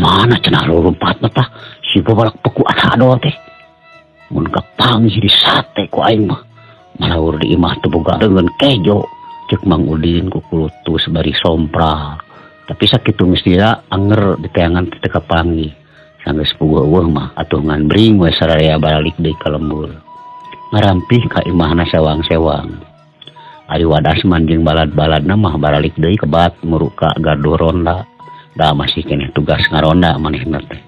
Ka mana cenah lulumpatna tah si babalak peku adol teh. Mun kapanggih di sate ku aing mah. Malaur di imah teu boga deungeun kejo. Cek Mang Udin kukulutus bari sompral. Tapi sakitu geus dira anger di teangan teh teu kapanggih. Sanggeus puguh eueuh mah atuh ngan bring we sararea baralik deui ka lembur. Ngarampih ka imahna sewang-sewang. Ari Wadasman jeung balad-baladna mah baralik deui kebat muruka gardu ronda. Da masih keneh tugas ngaronda manehna teh.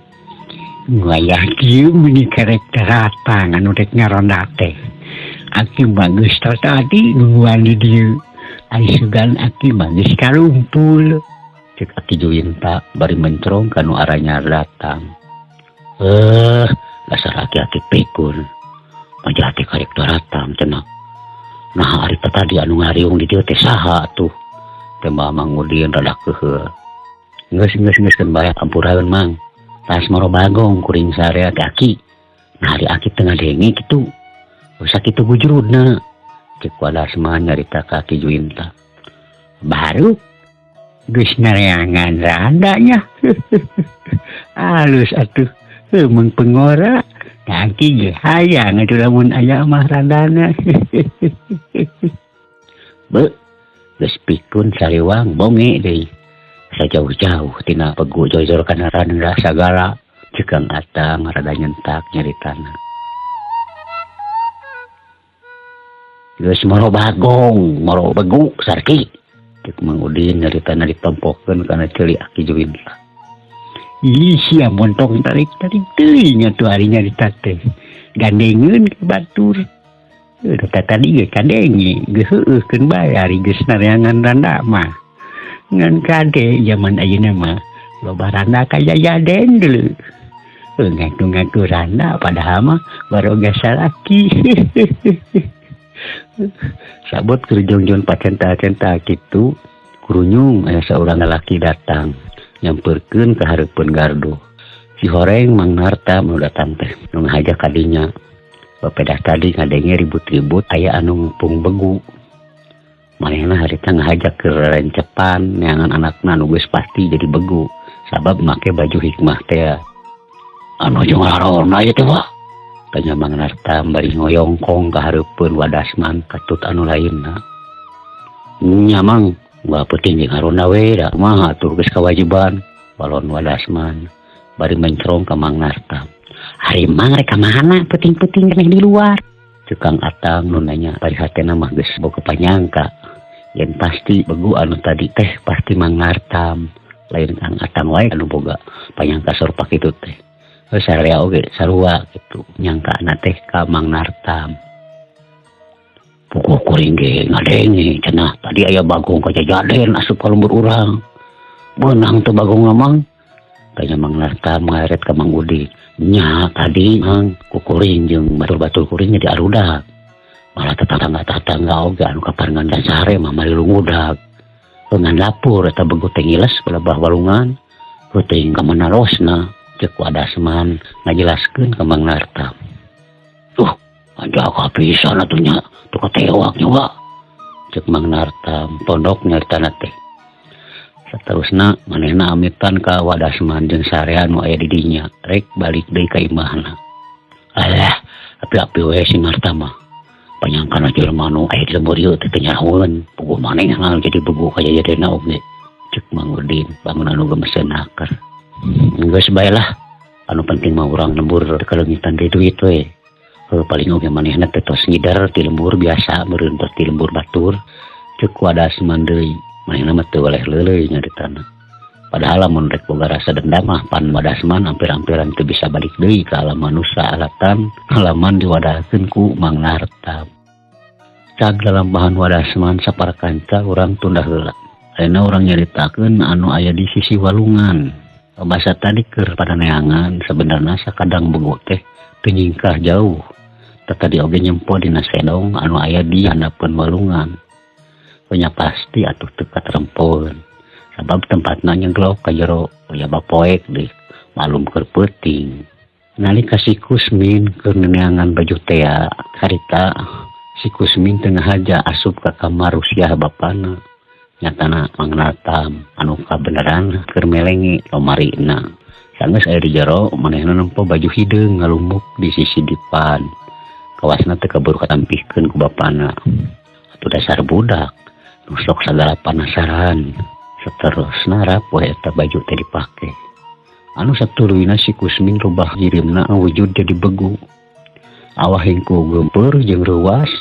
Wayah kieu meuni karek datang anu rek ngaronda teh. Aki mah geus tadi nungguan di dieu. Ari sugan aki mah geus karumpul. Cek Aki Juwinta bari mencrong ka nu aranyar datang. Dasar aki-aki pikun. Maja teh karek datang cenah. Nah ari tadi anu ngariung di dieu teh saha atuh? Tembak Mang Udin rada keuheul. Geus geus geus keun bae ampuraeun Mang. Tas moro bagong kuring sarea teh aki. Nah ari aki teu ngadenge kitu. Sakitu bujurudna. Cek Wadasman nyarita ka Aki Juwinta. Baru geus nareangan randa nya. Alus atuh heumeung pengora. Da aki ge hayang atuh lamun aya mah randana. Beuh, geus pikun sariwang bonge deui. Sajauh-jauh tina pegu jojor kana randa sagala. Ceuk Kang Atang rada nyentak nyaritana. Geus moro bagong, moro begu sarki. Ceuk Mang Udin nyaritana ditompokeun kana ceuli Aki Juwinta. Ih, sia montong tarik-tarik teuing atuh ari nyarita teh. Gandengeun ka batur. Tah tadi ge kadenge, geus heueuh keun bae ari geus nareangan randa mah. Ngan kade zaman ayeuna mah loba randa kajajaden deuleu. Ngaku-ngaku randa padahal mah baroga salaki. Sabot keur jongjon pacenta-centa kitu, kurunyung aya saurang lalaki datang nyamperkeun ka hareupeun gardu. Si horeng Mang Narta nu datang teh nu ngahaja ka dinya. Bapedah tadi ngadenge ribut-ribut aya anu ngepung begu. Manehna harita ngahaja keur rencepan neangan anakna nu geus pasti jadi begu sabab make baju hikmah teh. Anu jeung ngaronda ieu teh wah. Tanya Mang Narta bari ngoyongkong ka hareupeun Wadasman katut anu lainna. Nya Mang, gua peuting jeung ngaronda we da kumaha atuh geus kawajiban. Balon Wadasman bari mencrong ka Mang Narta. Ari Mang rek ka mana peuting-peuting keneh di luar. Ceuk Kang Atang nu nanya bari hatena mah geus boga panyangka. Yen pasti begu anu tadi teh pasti Mang Nartam. Lain Kang Atang wae anu boga panyangka sarupa kitu teh. Sarea oge sarua kitu nyangkana teh ka Mang Nartam. Puguh kuring ge ngadenge cenah tadi aya bagong kajajaden asup ka lembur urang. Beunang teu bagongna Mang? Tanya Mang Nartam ngaret ka Mang Udin. Nya tadi Mang kukuring jeung batur-batur kuring jadi arudak. Malah tetangga-tetangga oge anu kaparengan dasare mah mari lungudag. Ngan lapur eta begu teh ngiles balebah walungan. Heuting ka mana losna? Ceuk Wadasman ngajelaskeun ka Mang Nartam. Anjaka pisan atuh nya, teu katewak nya wa. Ceuk Mang Nartam pondok nyaritana teh. Saterusna manehna amitan ka Wadasman jeung sarea nu aya di dinya, rek balik deui ka imahna. Alah, api-api we si Nartam mah. Panyangkana jelema nu aya di lembur ieu teh teu nyaraheun, puguh manehna jadi begu kajajadena oge. Ceuk Mang Udin bangun anu gemeseun naker. Geus bae lah, anu penting mah urang lembur kaleungitan deui duit we. Heuh paling oge manehna teh tos ngider ti lembur biasa meureun tos ti lembur batur. Ceuk Wadasman deui, manehna mah teu weleh leuleuy nyaritana. Padahal lamun rek boga rasa dendam mah pan Wadasman ampir-ampiran teu bisa balik deui ka alam manusia alatan halaman diwadahkeun ku Mang Nartam. Cag dalam bahan Wadasman saparakanca urang tunda heula. Ayeuna urang nyaritakeun anu aya di sisi walungan. Basa tadi keur padaneangan sebenarna sakadang begu teh teu nyingkah jauh. Tadi oge nyempo dina sedong anu aya di handapeun walungan. Nya pasti atuh teu katerempoeun. Sabab tempatna nyeglok ka jero aya bapoek deui malum keur peuting. Nalika si Kusmin keur neneangan baju tea harita si Kusmin teu ngahaja asup ka kamar rusiah bapana. Nyatana Mang Nartam anu kabeneran keur melengi lomarina. Sanggeus aya di jero manehna nempo baju hideung ngalumuk di sisi dipan. Kawasna teu kaburu katampihkeun ku bapana. Atuh dasar budak nu sok sagala panasaran. Saterusna rapoh eta baju teh dipake. Anu satuluyna si Kusmin rubah jirimna wujud jadi begu. Awah hingku geumpeur jeung reuwas.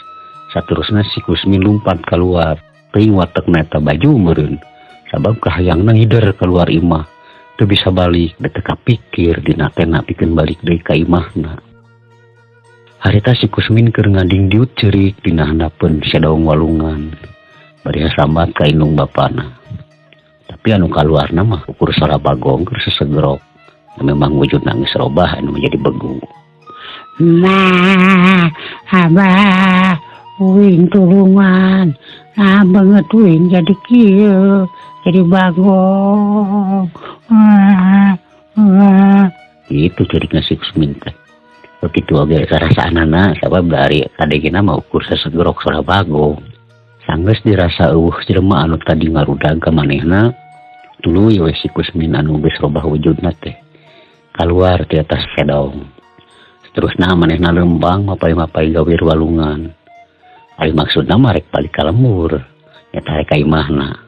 Saterusna si Kusmin lumpat keluar. Teuing watekna eta baju meureun. Sabab kahayangna ngider keluar imah. Teu bisa balik, da teu kapikir dina tena pikeun balik deui ka imahna. Harita si Kusmin keur ngadingdiut ceurik dina handapeun sedaung walungan. Bari sasambat ka indung bapana. Tapi anu kaluarna mah ukur sora bagong keur sesegerok. Memang wujudna geus robah anu menjadi begu. Nah, abah, uing tulungan. Nah, banget uing jadi kieu, jadi bagong. Wah, wah. Itu cerikna si Kusmin teh. Begitu oge karasaanana sabab dari kadegena mah ukur sesegerok sora bagong. Sanggeus dirasa eueuh jelema anu tadi ngarudag ka manehna, tuluy we si Kusmin anu geus robah wujudna teh kaluar ti atas sedong. Terusna manehna lembang mapai-mapai gawir walungan. Ari maksudna mah rek balik ka lembur, nyata rek ka imahna.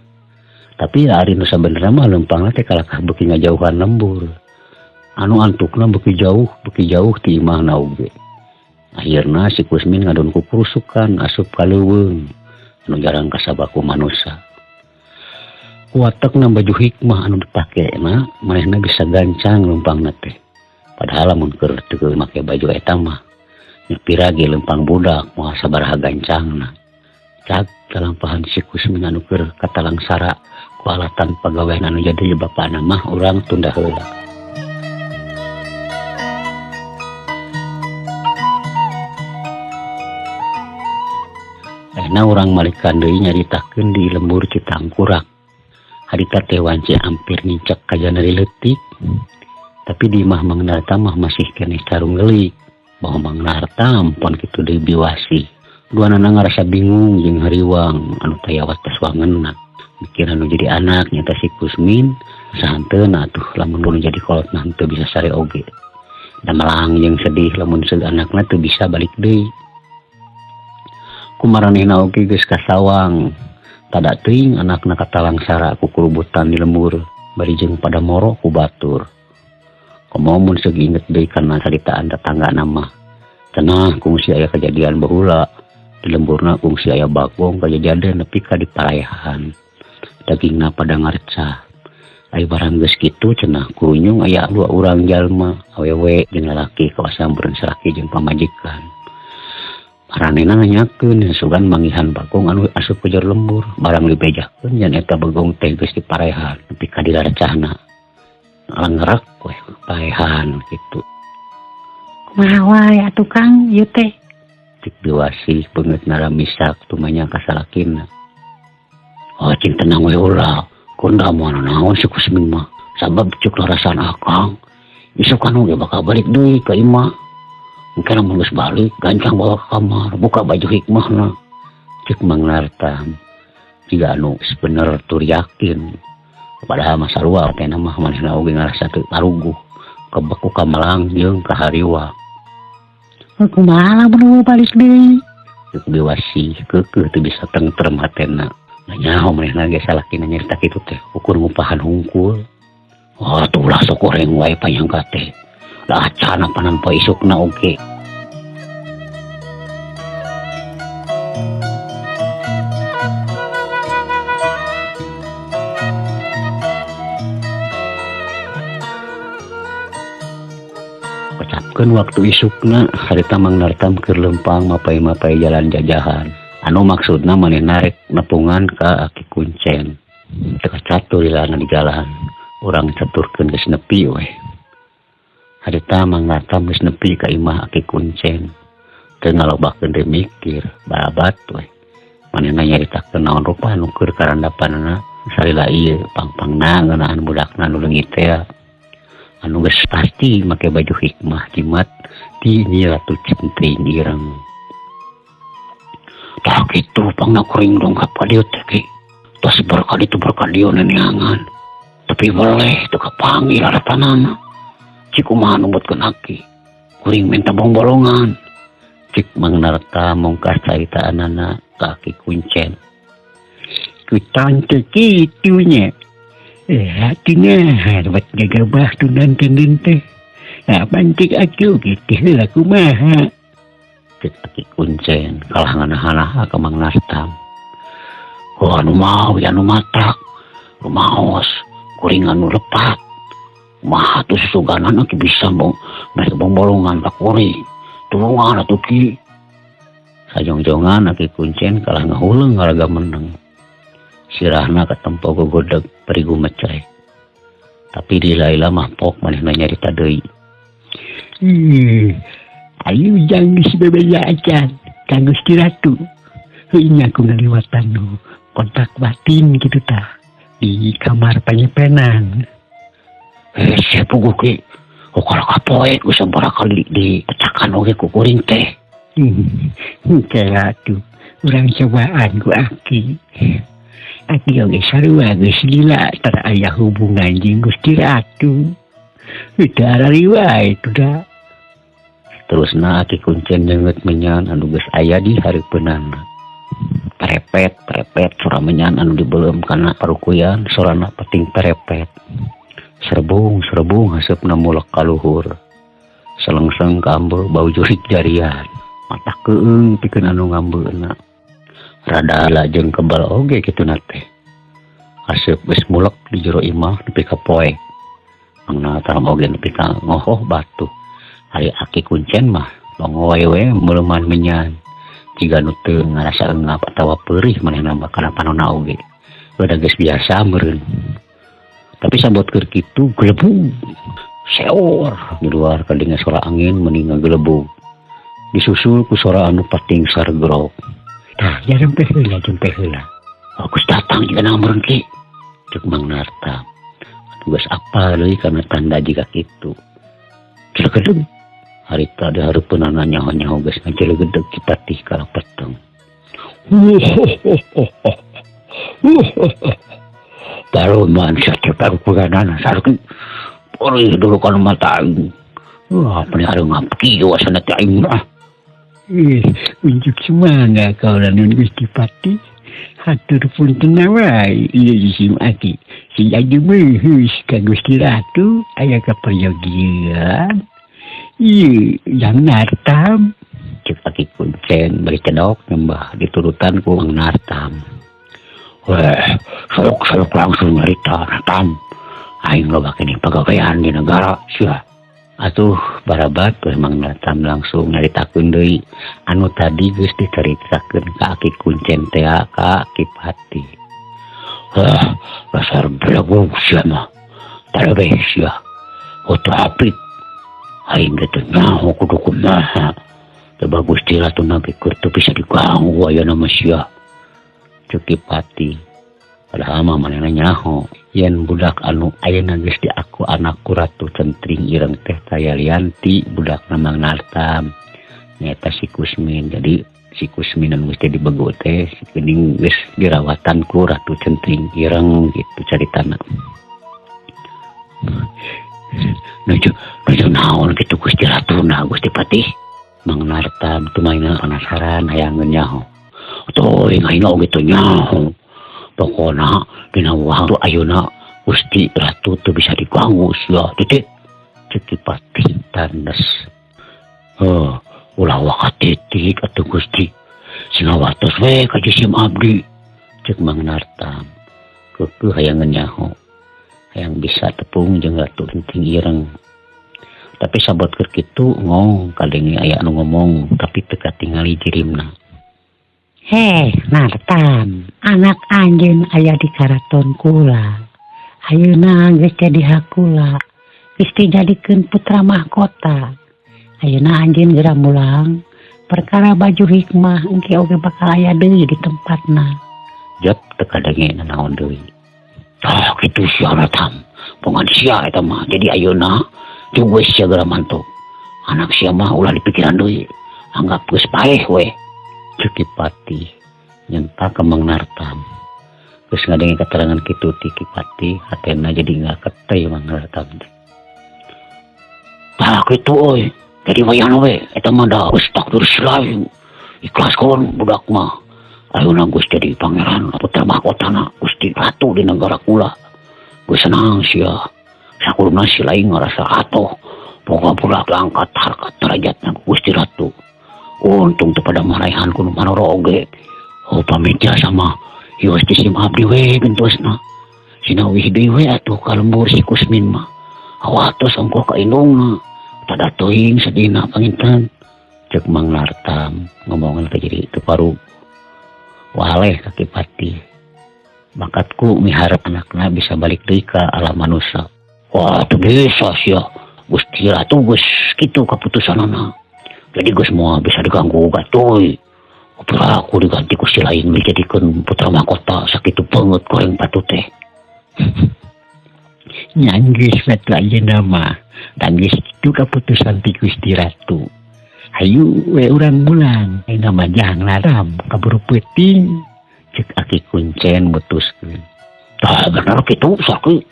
Tapi ari nu sabenerna mah lempangna teh kalakah beuki ngajauhan lembur. Anu antukna beuki jauh ti imahna oge. Akhirna si Kusmin ngadon kukurusukan asup ka leuweung anu jarang kasabaku manusa. Kuatekna baju hikmah anu dipakena manehna bisa gancang lempangna teh. Padahal lamun keur teu make baju eta mah nyepira ge lempang budak moal sabaraha gancangna. Cag talampahan si Kusmin anu keur katalangsara ku alatan pagawean anu jadi bapana mah urang tunda heula. Ayeuna urang malikan deui nyaritakeun di lembur Citangkurak. Harita teh wanci hampir nincak kajana leutik. Tapi di imah Mang Narta mah masih keneh carunggelik. Bahwa Mang Narta ampun kitu deui biwasi. Duanana ngarasa bingung jeung hariwang anu taya wates wangenna. Mikir anu jadi anak nyata si Kusmin sahanteuna atuh lamun nu jadi kolotna henteu bisa sare oge. Da melang jeung sedih lamun seug anakna teu bisa balik deui. Kumaranehna oge geus kasawang. Tada teuing anakna katalangsara ku kurubutan di lembur bari jeung pada moro ku batur. Komo mun seug inget deui kana caritaan tetangga mah. Cenah kungsi aya kejadian baheula di lemburna kungsi aya bagong kajadian nepi ka diparayahan. Dagingna pada ngarcah. Ai barang geus kitu cenah kurunyung aya dua urang jalma awewe jeung lalaki kawasan beureun salaki jeung pamajikan. Maranehna nanyakeun sugan manggihan bagong anu asup ka jero lembur barang dibejakeun yen eta bagong teh geus diparayahan nepi ka dilarcahna. Langgerak we paehan kitu. Kumaha wae atuh Kang ieu teh? Cik biwasih beungeut naramisak tumanya ka salakina. Oh cing tenang we ulah. Kunda moal naon si Kusmin mah. Sabab cuk larasan akang. Isukan oge bakal balik deui ka imah. Engke lamun geus balik gancang bawa ke kamar, buka baju hikmahna. Cek Mang Nartam. Jiga anu geus bener tur yakin. Padahal mah sarua teh mah manehna oge ngarasa teu taruguh. Kebeku ka melang jeung ka hariwa. Kumaha lamun balik deui? Cek biwasih keukeuh teu bisa tentrem hatena. Nyaho manehna ge salakina nyarita kitu teh ukur ngupahan hungkul. Wah tuh ulah sok goreng wae panyangka teh. Da acan apa nampa isukna oge. Kecapkeun waktu isukna harita Mang Nartam keur lempang mapai-mapai jalan jajahan. Anu maksudna manehna rek nepungan ka aki kuncen. Teu kacatur lilana di jalan. Urang caturkeun geus nepi we. Harita Mang Nartam geus nepi ka imah aki kuncen. Teu ngalobakeun deui mikir, barabat we. Manehna nyaritakeun naon rupa anu keur karandapanana salila ieu pangpangna ngeunaan budakna nu leungit teh. Anu geus pasti make baju hikmah jimat ti Nyi Ratu Centing Ireng. Tah kitu pangna kuring dongkap ka dieu teh ki. Tos berkaditu berkadieu neneangan. Tapi boleh teu kapanggil harapanana. Cik kumaha numutkeun aki. Kuring minta bongbolongan. Cik Mang Narta mongkas caritaanana ka Aki Kuncen. Kutan teh kitu nya. Atunya buat gagabah tu nanten teh. Nah, pancik aku gitu heula kumaha. Cek Aki Kuncen kalah nganaha-naha ka Mang Nartam. Oh, anu mau ya anu matak. Rumaos kuring anu lepat. Kumaha tuh susuganan aki bisa bong mere bongbolongan ka kuring. Tulungan atuh ki. Sajongjongan Aki Kuncen kalah ngahuleung ngaraga meneng. Sirahna katempo gogodeg perigu mecrek. Tapi di laila mah pok manehna nyarita deui. Ayo jang geus bebeja acan ka Gusti Ratu. Heuh nya ku ngaliwatan nu kontak batin kitu tah di kamar panyepenan. Hese puguh ki. Oh kalau kapoe geus sabaraha kali dipetakan oge ku kuring teh. Kela tuh urang cobaan ku aki. Aki oge sarua geus lila tara aya hubungan jeung Gusti Ratu. Teu arari wae tuh da. Terusna Aki Kuncen nyeungeut menyan anu geus aya di hareupeunana. Perepet, perepet sora menyan anu dibeuleum kana parukuyan sorana penting perepet. Serbung, serbung haseupna mulek ka luhur. Selengseng ka ambeu bau jurik jarian. Mata keung pikeun anu ngambeuna. Rada lajeng kebal oge kituna teh. Haseup geus mulek di jero imah nepi ka poek. Mangna taram oge nepi ka ngohoh batu. Ari Aki Kuncen mah longoy we meuleman menyan. Jiga nu teu ngarasa eungap atawa peurih manehna mah kana panonna oge. Udah geus biasa meureun. Tapi sabot keur kitu gelebug. Seor di luar kadengar suara angin meni ngagelebug. Disusul ku suara anu pating sargrok. Tah, jarang teh heula, jempe heula. Geus datang jiga meureun ki. Cek Mang Narta. Tugas apa deui kana tanda jiga kitu. Celegedeg. Harita di hareupeunana nyaho-nyaho geus ngacelegedeg Ki Patih kala peteng. Baru man sate parukuranana sarki. Perih dulu kana mata aing. Wah, pelihara ngapki wasana teh aing mah. Ih, unjuk semangat kau lanun Gusti Patih. Hatur punten wae ieu jisim aki. Si jadi meuheus ka Gusti Ratu aya kaperyogian. Ieu yang Nartam. Cek Aki Kuncen bari cedok nembah diturutan ku Mang Nartam. Weh, sok-sok langsung nyarita Nartam. Aing loba keneh pagawean di negara sia. Atuh barabat we Mang Nartam langsung nyaritakeun deui anu tadi geus dicaritakeun ka Aki Kuncen teh ka Ki Patih. Wah, dasar belagu sia mah. Talebeh sia. Oto apit. Aing teh teu nyaho kudu kumaha. Teu bagus Gusti Ratu Nabi keur teu bisa diganggu ayeuna mah sia. Cek Ki Patih. Padahal mah manehna nyaho yen budak anu ayeuna geus diaku anakku Ratu Centring Ireng teh taya lianti budakna Mang Nartam. Nyaeta si Kusmin. Jadi si Kusmin anu geus jadi bego teh si geuning geus dirawatan ku Ratu Centring Ireng gitu caritana. Nuju, nuju naon kitu Gusti Ratuna Gusti Patih? Mang Nartam tumaina penasaran hayangeun nyaho. Teuing aing oge teu nyaho. Pokona dina waktu ayeuna Gusti Ratu teu bisa diganggu sia titik. Cek Ki Patih tandes. Heuh, ulah waka titik atuh Gusti. Singawatos we ka jisim abdi. Cek Mang Nartam. Keukeuh hayangeun nyaho. Hayang bisa tepung jeung Ratu Centring Ireng. Tapi sabot keur kitu ngong kadenge aya anu ngomong tapi teu katingali jirimna. Heh, Nartam, anak anjeun aya di karaton kula. Ayeuna geus jadi hakula, geus dijadikeun putra mahkota. Ayeuna anjeun geura mulang, perkara baju hikmah engke oge bakal aya deui di tempatna. Jep teu kadenge nanaon deui. Tah kitu sia Nartam, bongan sia eta mah. Jadi ayeuna geus sia geura mantuk. Anak sia mah ulah dipikiran deui, anggap geus paeh we. Cek Ki Patih nyentak ka Mang Nartam. Geus ngadenge keterangan kitu ti Ki Patih, hatena jadi ngaketeh Mang Nartam teh. Tah kitu euy. Jadi wayahna we eta mah da geus takdir lain. Ikhlaskeun budak mah. Ayeuna geus jadi pangeran putra mahkotana Gusti Ratu di negara kula. Geus senang sia. Sakurna si lain ngarasa atoh. Boga budak angkat harkat derajatna Gusti Ratu. Untung teu pada maraihan ku nu manoro oge. Oh pamit jasa mah. Ieu geus sim abdi we gentosna. Sina wih deui we atuh ka lembur si Kusmin mah. Awatos ongkoh ka indungna. Tada teuing sedihna panginten. Cek Mang Nartam ngomongan teh jadi teu paru. Waleh ka Ki Patih. Bakatku miharep anakna bisa balik deui ka alam manusia. Wah teu bisa sia. Gusti Ratu geus kitu kaputusanana. Jadi geus moal bisa diganggu gugat euy. Aku diganti ku si lain dijadikeun putra mahkota sakitu beungeut goreng batu teh. Nya geus atuh ayeuna mah. Dan geus kitu kaputusan ti Gusti Ratu. Hayu we urang mulang. Ayeuna mah jang laram kaburu peuting. Cek Aki Kuncen mutuskeun. Tah bener kitu saki.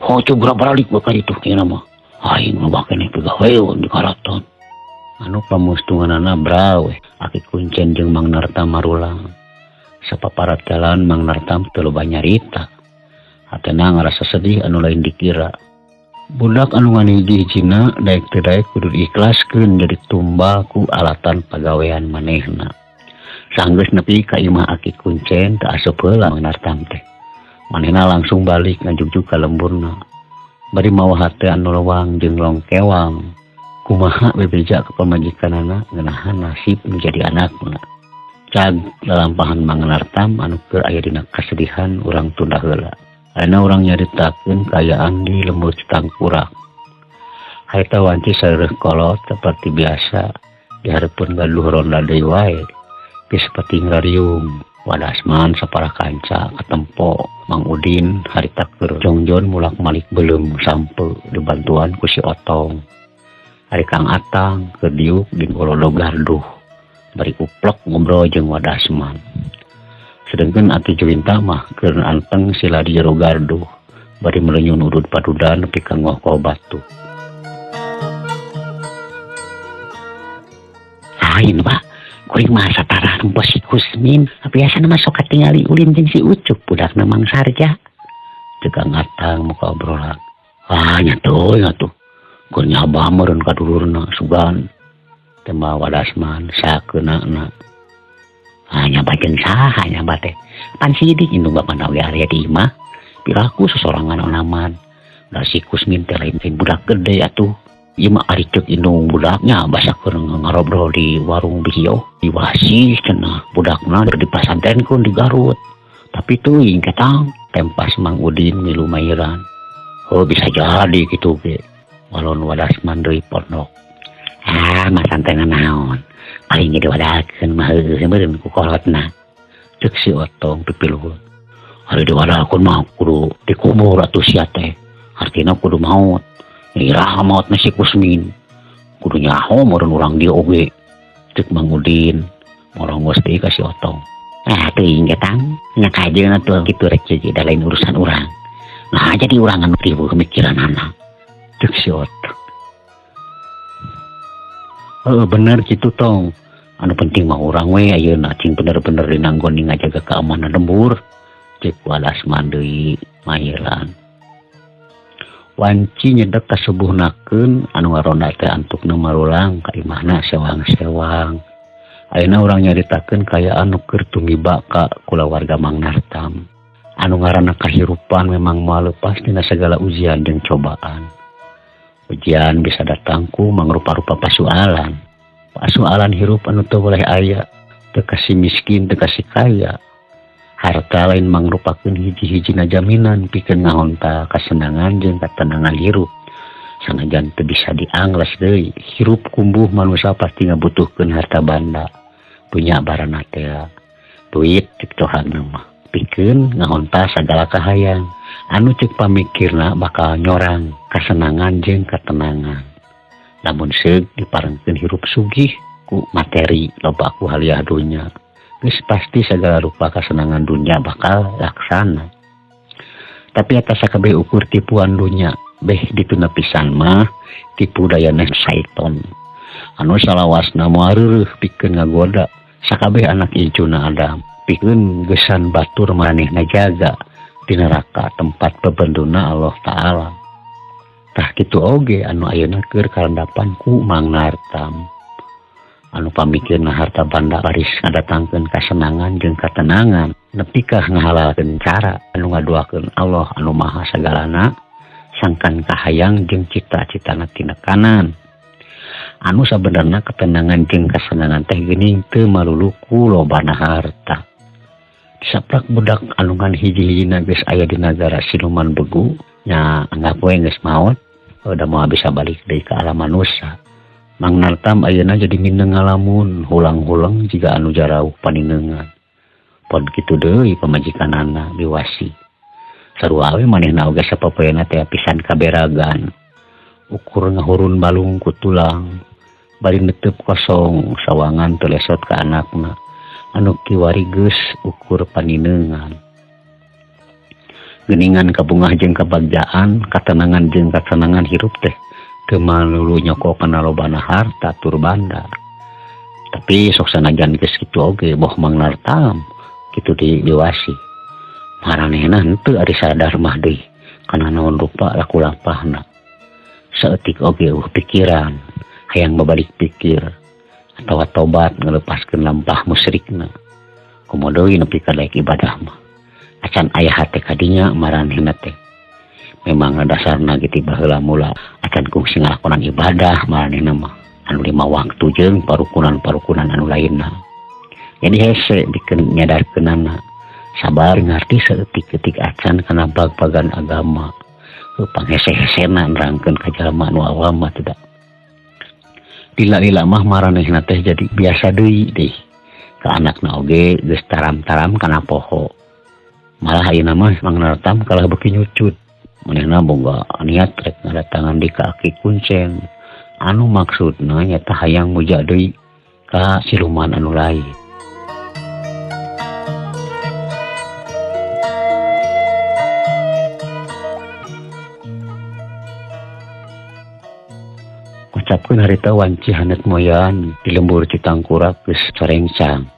Hojo balik we ka ditu ayeuna mah. Aing mah keneh pigaweun di karaton. Anu pamustunganana brawe Aki Kuncen jeung Mang Nartam marulang. Sapaparat jalan Mang Nartam teu loba nyarita. Hatena ngarasa sedih anu lain dikira. Budak anu ngan hiji-hijina daek teu daek kudu diikhlaskeun jadi tumbal ku alatan pagawean manehna. Sanggeus nepi ka imah Aki Kuncen teu asup heula Mang Nartam teh. Manehna langsung balik ngajugjug ka lemburna. Bari mawa hate anu lewang jeung longkewang. Kumaha bebeja ka pamajikanana ngeunahan nasib nu jadi anakna. Cag lalampahan Mang Nartam anu keur aya dina kasedihan urang tunda heula. Ayeuna urang nyaritakeun kaayaan di lembur Citangkurak. Harita wanci sareuh kolot seperti biasa dihareupeun gaduh ronda deui wae. Geus saperti ngariung. Wadasman sapara kanca katempo Mang Udin harita keur jongjon mulak-malik beuleum sampe dibantuan ku si Otong. Ari Kang Atang keur diuk di golodog garduh bari uplek ngobrol jeung Wadasman. Sedengkeun Aki Juwinta mah keur anteng sila di jero garduh bari melenyun udud padudan nepi ka ngokol batu. Lain Pak, kuring mah satara nempo si Kusmin, biasana mah sok katingali ulin jeung si Ucup budakna Mang Sarja. Cek Kang Atang muka obrolan. Ah nya teuing atuh. Keur nyabah meureun ka dulurna sugan. Tema Wadasman sakeunana. Ah nyabah jeung saha nyabah teh? Pan sidik indung bapana we aya di imah. Piraku sesorangan onaman. Da si Kusmin teh lain budak gede atuh. Ieu mah ari ceuk indung budaknya basa keur ngarobrol di warung Bihio. Diwasih cenah budakna dipasantrenkeun di Garut. Tapi teuing ketang tempas Mang Udin milu mairan. Oh bisa jadi kitu ge. Walon Wadasman deui pondok. Ah masantrenan naon? Paling ge diwadalkeun mah heueuh meureun ku kolotna. Ceuk si Otong pipiluhur. Ari diwadalkeun mah kudu dikubur atuh sia teh. Artina kudu maot. Iraha maotna si Kusmin. Kudu nyaho meureun urang dieu oge. Ceuk Mang Udin morongos deui ka si Otong. Ah teuing ge tang, nya kajeun atuh kitu rek jadi da lain urusan urang. Nah jadi urang anu riweuh mikiranana. Ceuk si Otong. Heeh bener kitu Tong. Anu penting mah urang we ayeuna cing bener-bener dinanggon ngajaga keamanan lembur. Ceuk Wadasman deui mairan. Wanci nyedek kasubuhnakeun anu ngaronda teh antukna marulang ka imahna sewang-sewang. Ayeuna urang nyaritakeun kaayaan nu keur tumiba ka kulawarga Mang Nartam. Anu ngaranna kahirupan memang moal leupas tina sagala ujian jeung cobaan. Ujian bisa datang ku mangrupa-rupa pasualan. Pasualan hirup anu teu boleh aya, teu kasih miskin, teu kasih kaya. Harta lain mangrupakeun hiji-hijina jaminan pikeun ngahonta kasenangan jeung katenangan hirup. Sanajan teu bisa diangles deui, hirup kumbuh manusia pasti ngabutuhkeun harta banda. Punya barana teh duit cek cohana mah pikeun ngahonta sagala kahayang. Anu cek pamikirna bakal nyorang kasenangan jeung katenangan. Lamun seug diparengkeun hirup sugih ku materi loba ku haliah dunya. Geus pasti segala rupa kasenangan dunia bakal laksana. Tapi atas sakabeh ukur tipuan dunia, Beh dituna pisan mah tipu dayana syaiton anu salawasna moal reureuh pikeun ngagoda sakabeh anak incuna Adam pikeun gesan batur manehna jaga di neraka tempat bebenduna Allah Ta'ala. Tah kitu oge anu ayeuna keur karandapan ku Mang Nartam anu pamikirna harta banda baris ngadatangkeun kasenangan jeung katenangan nepi ka ngahalalkeun cara anu ngaduakeun Allah anu maha sagalana sangkan kahayang jeung cita-citana tinekanan anu sabenerna ketenangan jeung kasenangan teh geuning teu malulu ku lobana harta. Saprak budak anu ngan hiji-hijina geus aya di nagara siluman begu nya anggap we geus maot udah moal bisa balik deui ka alam manusia. Mang Nartam ayeuna jadi mineng ngalamun hulang-hulang jiga anu jarauh paninengan. Pon kitu deui pamajikanana diwasi. Sarua we manehna oge sapopoena teh pisan kaberagan. Ukur ngahurun balung ku tulang bari netep kosong sawangan teu lesot ka anakna anu kiwari geus ukur paninengan. Geuningan kabungah jeung kabagjaan, katenangan jeung kasenangan hirup teh teu malulu nyoko kana lobana harta tur banda. Tapi sok sanajan geus kitu oge boh Mang Nartam kitu diwasi. Maranehna henteu ari sadar mah deui kana naon rupa laku lampahna. Saeutik oge eueuh pikiran, hayang babalik pikir atawa tobat ngalepaskeun lampah musyrikna. Komo deui nepi ka daek ibadah mah. Acan aya hate kadinya maranehna teh. Memang dasarna ge ti baheula mula acan kungsi ngalakonan ibadah maranehna mah anu 5 waktu jeung parukunan-parukunan anu lainna. Jadi hese dikeun nyadarkeunana sabar ngarti saeutik-eutik acan kana bag-bagan agama. Panghese-hesena nerangkeun ka jalma anu awam mah tidak. Lila-lila mah maranehna teh jadi biasa deui deh. Ka anakna oge geus taram-taram kana poho. Malah ayeuna mah Mang Nartam kalah beuki nyucut. Manehna boga niat rek ngadatangan di ka Aki Kuncen anu maksudna nyata hayang muja deui ka siluman anu lain. Ucapkeun harita wanci hanet moyan di lembur Citangkurak geus sarengsang.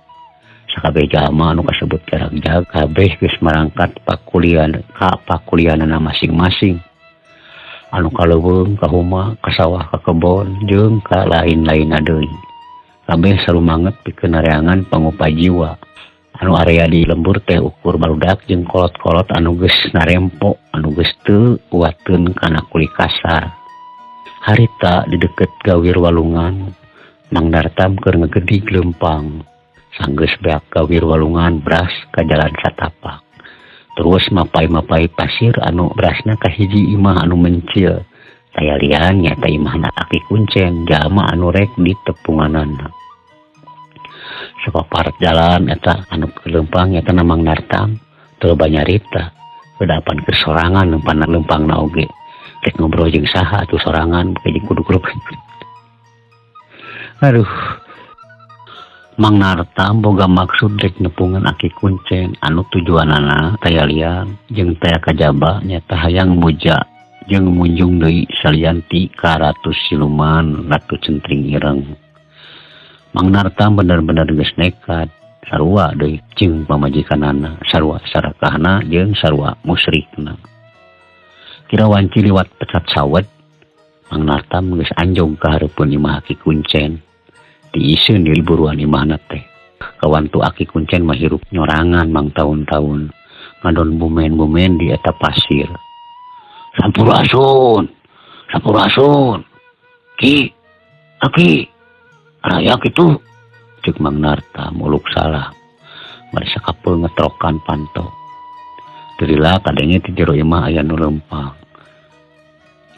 Sakabeh jalma anu kasebut jarak jag kabeh geus marangkat pakulian ka pakulianana masing-masing. Anu ka leuweung, ka huma, ka sawah, ka kebon jeung ka lain-lainna deui. Kabeh sarumanget pikeun nareangan pangupa jiwa. Anu area di lembur teh ukur barudak jeung kolot-kolot anu geus narempo, anu geus teu kuateun kana kuli kasar. Harita di deket gawir walungan, Mang Nartam keur ngegedig leumpang. Sanggeus beak gawir walungan beras ka jalan satapak. Terus mapai-mapai pasir anu berasna ka hiji imah anu mencil. Taya lian nyata imahna Aki Kuncen jalma anu rek di tepunganana. Sapaparat jalan eta anu leumpang nyata Mang Nartam teu banyarita. Kedapan keur sorangan leumpangna oge. Rek ngobrol jeung saha atuh sorangan beuki jeung kudu grup. Aduh. Mang Nartam boga maksud rek nepungan Aki Kuncen anu tujuanana taya lian jeung taya kajaba nyata hayang muja jeung munjung deui salian ti ka Ratu Siluman Ratu Centring Ireng. Mang Nartam bener-bener geus nekat sarua deui jeung pamajikanana, sarua sarakahna jeung sarua musyrikna. Kira wanci liwat pecat sawet, Mang Nartam geus anjong ka hareupeun imah Aki Kuncen. Diiseun di buruan imahna teh. Kawantu Aki Kuncen mah hirup nyorangan mang taun-taun ngadon bumen-bumen di eta pasir. Sampurasun, sampurasun. Ki, Aki, raya kitu. Ceuk Mang Nartam muluk salah. Bari sakapeul ngetrokan panto. Teu kadenge ti jero imah aya nu leumpang.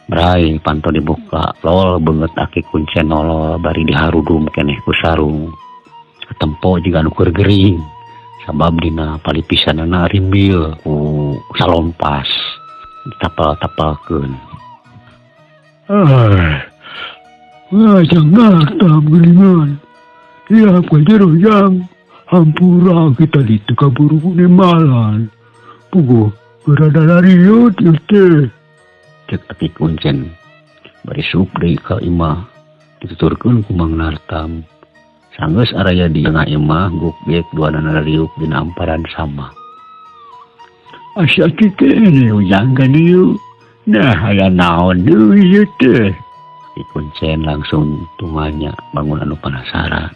Brai panto dibuka, lol beungeut Aki Kuncen nolol bari diharudum keneh ku sarung. Katempo jiga anu keur gering. Sabab dina palipisanana rimbil ku salompas ditapal-tapalkeun. Ngajang Nartam geuningan. Iya ku jero yang hampura kita ditu kaburu nemalan. Puguh berada lariut ieu teh. Cek Aki Kuncen bari sup deui ka imah dituturkeun ku Mang Nartam. Sanggeus araya di tengah imah gukgek duanana riuk dina amparan sama. Asa kitu ujang ka dieu. Nah aya naon deui ieu teh? Aki Kuncen langsung tumanya bangun anu penasaran.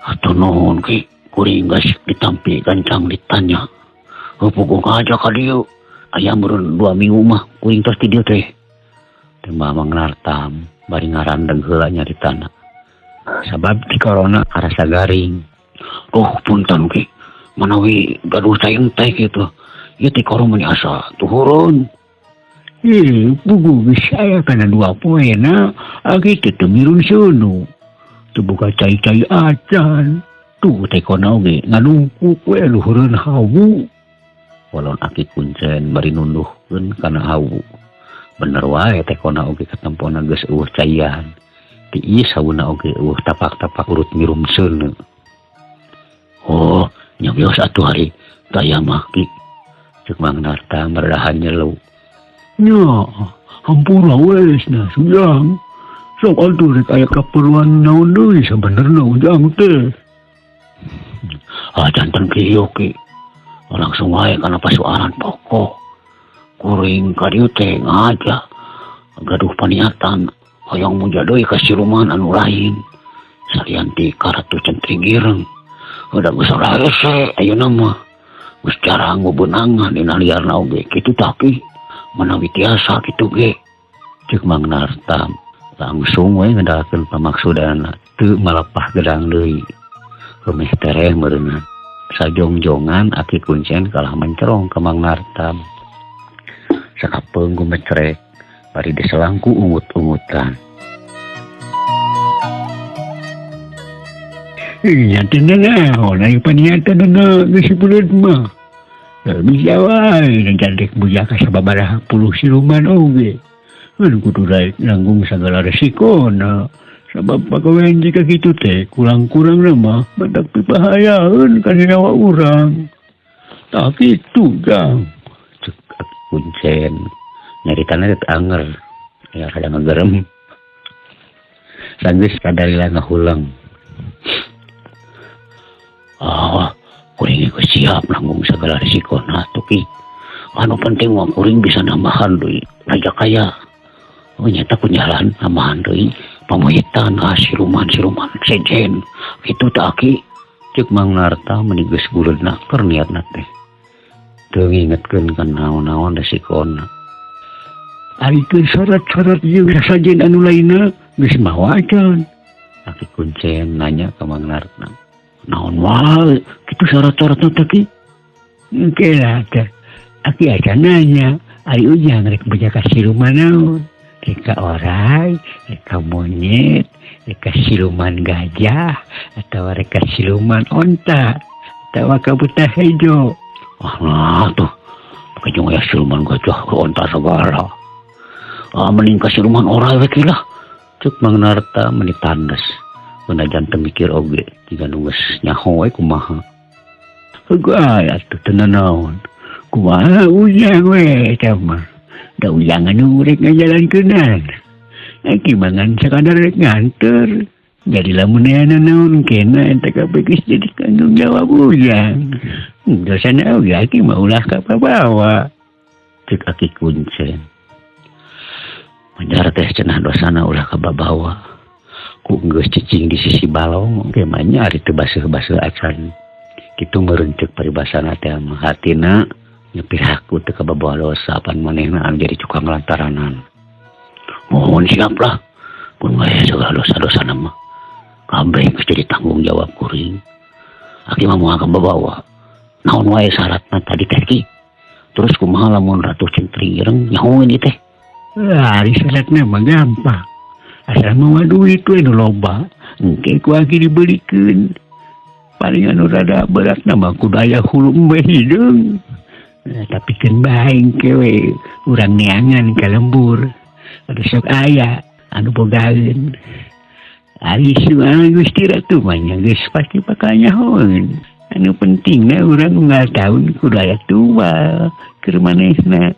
Atuh nuhun Ki, kuring geus ditampi gancang ditanya. Heuh aja ka dieu. Aya meureun 2 minggu mah kuring tos di dieu teh. Tembah Mang Nartam bari ngarandeg heula nyaritana. Sabab ti corona karasa garing. Oh punten Ki, manawi gaduh cai teh kitu. Ieu ti corona meni asa tuhurun. Ih, puguh geus aya kana 2 poena, aki teh teu mirun seuneu. Teu boga cai-cai acan. Tuh tekona oge nganungkuk we luhureun hawu. Walon Aki Kuncen bari nunduhkeun kana hawu. Bener wae tekona oge katempona geus eueuh caian. Tiis hawuna oge eueuh tapak-tapak urut mirum seuneu. Oh, nya bios atuh hari taya mah Ki. Ceuk Mang Nartam meredahan nyelu. Nya, hampura we cenah Ujang. Sok atuh rek aya kaperluan naon deui sabenerna Ujang teh. Ah janten kieu Ki. Langsung wae kana pasualan pokok. Kuring ka dieu teh ngaja. Gaduh paniatan hoyong muja deui ka siluman anu lain. Salian ti ka Ratu Centring Ireng. Udah geus rese ayeuna mah. Geus jarang bebenangan dina liarna oge kitu tah Ki. Manawi tiasa kitu ge. Ceuk Mang Nartam langsung we ngedalkeun pamaksudana teu malapah gedang deui. Rumeh tereh meureunna. Sajongjongan Aki Kuncen kalah mencerong ka Mang Nartam. Sakapeung gumecrek bari diselangku ungut-ungutan. Nya teh naon ari paniatanana geus buleud mah. Bisa wae cantik buja ka sababaraha puluh siluman oge. Anu kudu daek nanggung sagala resikona. Sabab pagawean jika kitu teh kurang-kurang mah badak pibahayaeun ka nyawa urang. Tah kitu Jang. Cek Aki Kuncen nyaritana teh anger. Ya rada ngegerem. Sanggeus kadalila ngahuleng. Ah, kuring geus siap nanggung sagala resikona atuh Ki. Anu penting mah kuring bisa nambahan deui raja kaya. Oh nyata kunyalan nambahan deui pamohitan ah siluman-siluman sejen. Kitu tah Aki. Ceuk Mang Narta meni geus buleudna keur niatna teh. Teu ngingetkeun ka naon-naon resikona. Ari teu syarat-syarat jeung sajen anu lainna geus mawa acan. Aki Kuncen nanya ka Mang Narta. Naon wae kitu syarat-syaratna teh Ki? Engke lah teh. Aki acan nanya, ari Ujang rek boja ka siluman naon? Rek ka orai, rek ka monyet, rek ka siluman gajah, atawa rek ka siluman onta, atawa ka buta hejo. Ah, nah tuh. Pake jeung aya siluman gajah ke onta segala. Ah, mending ka siluman orai we ki lah. Ceuk Mang Narta meni tandes. Menajan teu mikir oge, jiga nu geus nyaho we kumaha. Heuh atuh teu nanaon. Kumaha Ujang we eta mah. Da Ujang anu rek ngajalankeunana. Aki mah ngan sakadar rek nganter. Jadi lamun aya nanaon kena eta kabeh geus jadi tanggung jawab Ujang. Dosana oge aki mah ulah kapabawa. Ceuk Aki Kuncen. Manjar teh cenah dosana ulah kababawa. Ku geus cicing di sisi balong oge mah nya ari teu baseuh-baseuh acan. Kitu meureun ceuk paribasana teh mah hatina nyepiraku teu kababawa dosa pan manehna anu jadi cukang lantaranan. Mohon siap lah. Pun wae segala dosa-dosana mah. Kabeh geus jadi tanggung jawab kuring. Aki mah moal kababawa. Naon wae syaratna tadi teh Ki? Terus kumaha lamun Ratu Centring Ireng nyahoeun ieu teh? Ari syaratna mah gampang. Asal mawa duit we nu loba, engke ku aki dibelikeun. Paling anu rada beratna mah kudu aya hulu embe hideung. Nah, tapi keun bae engke we urang neangan ka lembur. Anu sok aya anu bogaeun. Ari suara Gusti Ratu mah nya geus pasti bakal nyahoeun. Anu pentingna urang unggal taun kudu aya tumbal keur manehna.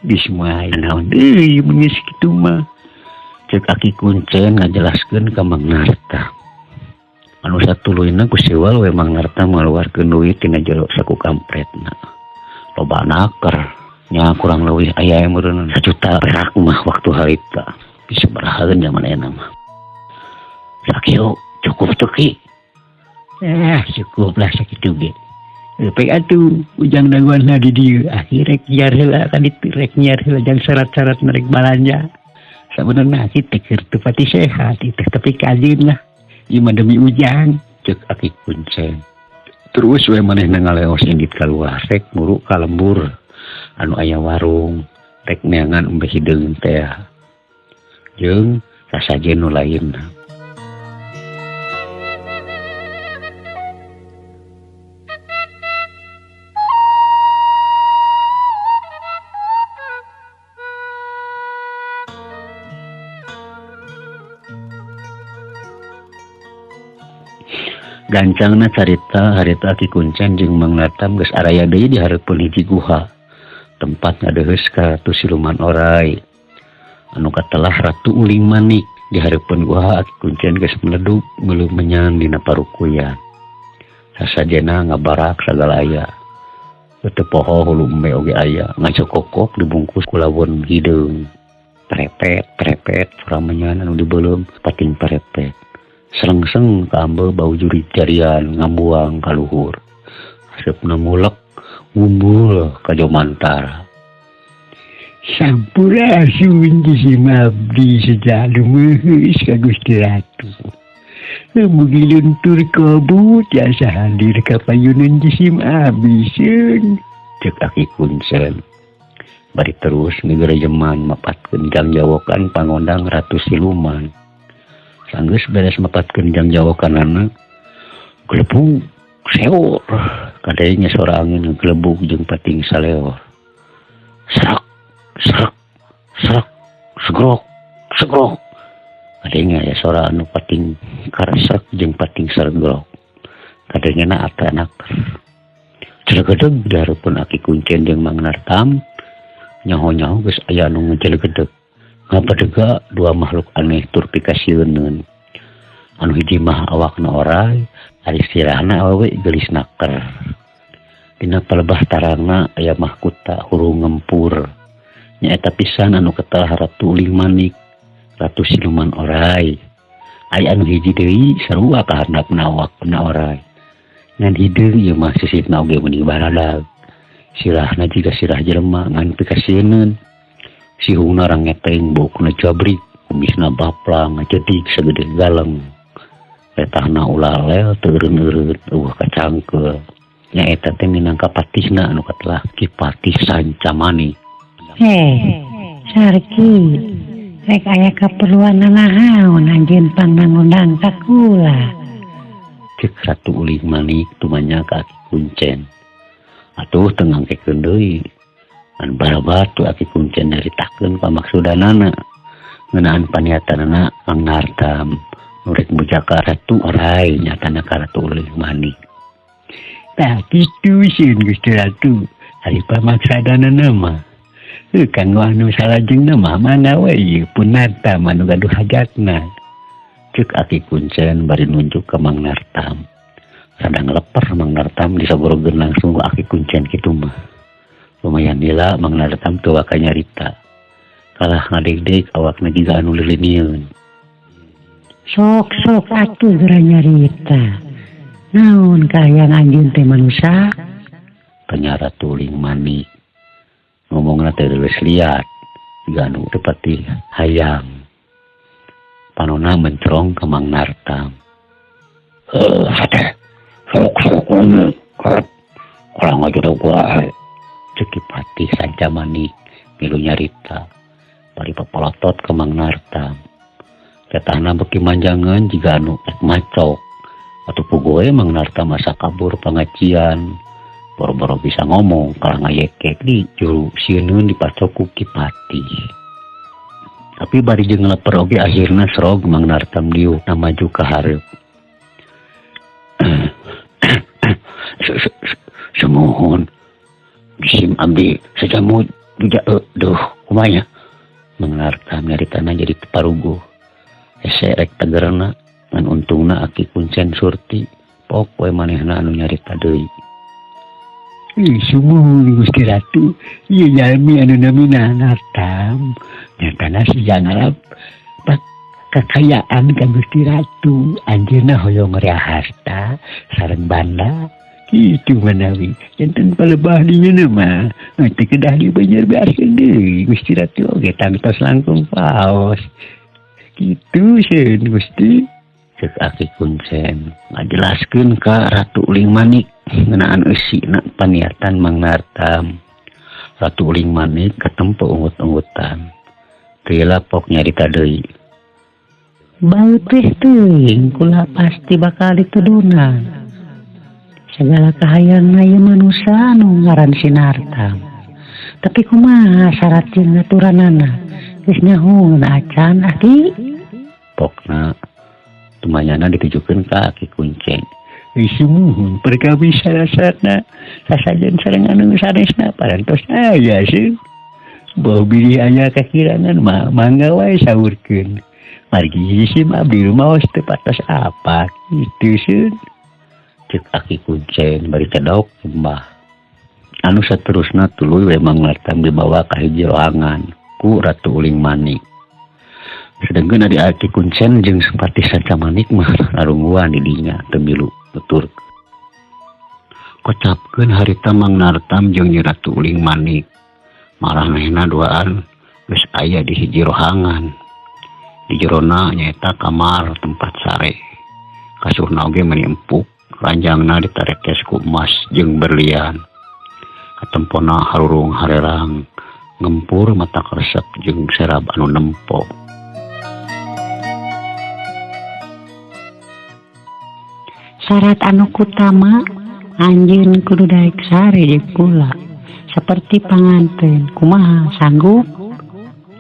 Geus moal naon deui mun geus kitu mah. Cek Aki Kuncen ngajelaskeun ka Mang Narta. Anu satuluyna ku siwal we Mang Narta ngaluarkeun duit tina jero saku kampretna. Loba naker nya kurang leuwih aya meureun 1 juta perak mah waktu harita. Bisa barahaeun zaman ayeuna mah. Sakieu cukup teu Ki? Cukup lah sakitu ge. Pek atuh ujang daguanna di dieu akhir rek nyiar heula ka ditu rek nyiar heula jang syarat-syarat rek balanja. Sabenerna kieu teh keur teu pati sehat teh tapi kajeun lah. Ieu mah demi ujang cek Aki Kuncen. Terus we manehna ngaleos indit kaluar rek muru ka lembur anu aya warung rek neangan embe hideung teh. Jeung sasajen nu lainna. Gancangna carita harita Aki Kuncen jeung Mang Nartam geus araya deui di hareupeun hiji guha tempat ngadeheus ka Ratu Siluman Orai anu katelah Ratu Uling Manik. Di hareupeun guha Aki Kuncen geus meledug meuleuh menyan dina parukuyan. Sasajena ngabarak sagala aya. Teu poho hulu embe oge aya, ngacokokok dibungkus ku lawon hideung. Prepet prepet suramenyan anu dibeuleum pating parepet. Selengseng kaambe bau jurig jarian ngambuang ka luhur. Aseupna mulek ngumbul ka jomantara. Sampurasun jisim abdi seja lumeus ka Gusti Ratu. Mugi luntur kabut jasa hadir ka payunan jisim abdi seun. Cek Aki Kuncen. Bari terus ngegerejeman mapatkeun jangjawokan pangondang Ratu Siluman. Sanggeus beres mapatkeun jangjawokanana gelebug seor kadenge sora angin gelebug jeung pating saleor. Serak serak serak segrok segrok kadenge aya sora anu pating karesek jeung pating sergrok. Kadengena atanak celegedeg di hareupeun Aki Kuncen jeung Mang Nartam. Nyaho-nyaho geus aya anu ngecelegedeg. Ngapadega dua makhluk aneh tur pikasieuneun. Anu hiji mah awakna orai, ari sirahna awewe geulis naker. Dina palebah tarangna aya mahkuta hurung ngempur. Nyaeta pisan anu ketelah Ratu Uling Manik, Ratu Siluman Orai. Aya anu hiji deui sarua ka handapna awakna orai. Ngan hideung ieu mah sisipna oge meni baradag. Sirahna jiga sirah jelema ngan pikasieuneun. Sihungna rangeteng bokna jabrik, kumisna baplang ngajedik sagede galeng. Letahna ulah lel teu eureun-eureun eueuh kacangkeul. Nyaeta teh minangka patihna anu katelah Ki Patih Sancamani. Heh, Sarki, rek aya kaperluan nanaon anjeun pangngundang ka kula. Cek Ratu Uling Manik tumanya ka Aki Kuncen. Atuh teu ngangkekeun deui. An barabat tu Aki Kuncen nyaritakeun pamaksudanana ngeunaan paniatanana Mang Nartam nu rek mujaka Ratu Orai nyatana ka Ratu Uling Manik. Tah kitu sieun Gusti Ratu, ari pamaksadanana mah. Kanggo anu salajengna mah mangga we ieu pun Nartam anu gaduh hajatna. Cek Aki Kuncen bari nunjuk ka Mang Nartam. Rada ngeleper Mang Nartam disogorogeun langsung ku Aki Kuncen kitu mah. Lumayan lila Mang Nartam teu waka nyarita. Kalah ngadegdeg awakna jiga anu leuleunian. Sok-sok atuh geura nyarita. Naon kahayang anjeun teh manusa? Tanya Ratu Uling Manik. Ngomongna teh leuleus liat, jiga anu teu pati hayang. Panona mencerong ka Mang Nartam. Heuh hate. Sok-sok we. Kalah ngajedog wae. Cek Ki Patih Sancamani milu nyarita. Bari papalotot ka Mang Nartam. Letahna beuki manjangan jiga anu rek macok. Atuh puguh we Mang Nartam asa kabur pangajian. Boro-boro bisa ngomong kalah ngayekek di juru sieun dipacok ku Ki Patih. Tapi bari jeung ngeleper oge akhirna serog Mang Nartam diuk maju ka hareup. Sumuhun jisim abdi sejamut Duja duh kumanya Mang Nartam nyaritana jadi teparuguh. Hese rek tegerna ngan untungna Aki Kuncen Surti pok we manehna anu nyarita deui. Ih, sumuhun Gusti Ratu, ieu jalmi anu namina Nartam nyatana sia ngarap kakayaan ka Gusti Ratu, anjeunna hoyong rea harta sareng banda kitu manawi janten palebah dinya mah teu kedah dibanjar-banjarkeun deui Gusti Ratu oge tangtos langkung paos kitu seun Gusti. Cek Aki Kuncen ngajelaskeun ka Ratu Uling Manik ngeunaan eusina paniatan Mang Nartam. Ratu Uling Manik katempo ungut-ungutan teu lapok nyarita deui. Baut teh teuing kula pasti bakal ditudunan. Segala kahayangna ieu manusa anu ngaran si Nartam. Tapi kumaha syarat jeung aturanana? Geus nyaho acan aki. Pokna tumanyana ditujukeun ka Aki Kuncen. Sumuhun perkawis syarat-syaratna sasajen sareng anu sanesna parantos aya sih. Bau bilih aya kakirangan mah mangga wae saurkeun. Margi isim abdi rumaos teu patos apa kitu seun. Cek Aki Kuncen bari cedok sembah. Anu saterusna tuluy we Mang Nartam dibawa ka hiji roangan ku Ratu Uling Manik. Sedengkeun ari Aki Kuncen jeung Sepati Sanca Manik mah narungguan di dinya teu milu nutur. Kocapkeun harita Mang Nartam jeung Nyi Ratu Uling Manik. Maranehna duaan geus aya di hiji rohangan. Di jerona nyaeta kamar tempat sare. Kasurna oge meuni empuk, ranjangna ditarekes ku emas jeung berlian. Katempona harurung harerang, ngempur mata karesep jeung serab anu nempo. Syarat anu kutama anjeun kudu daek sare jeung kula seperti panganten. Kumaha sanggup?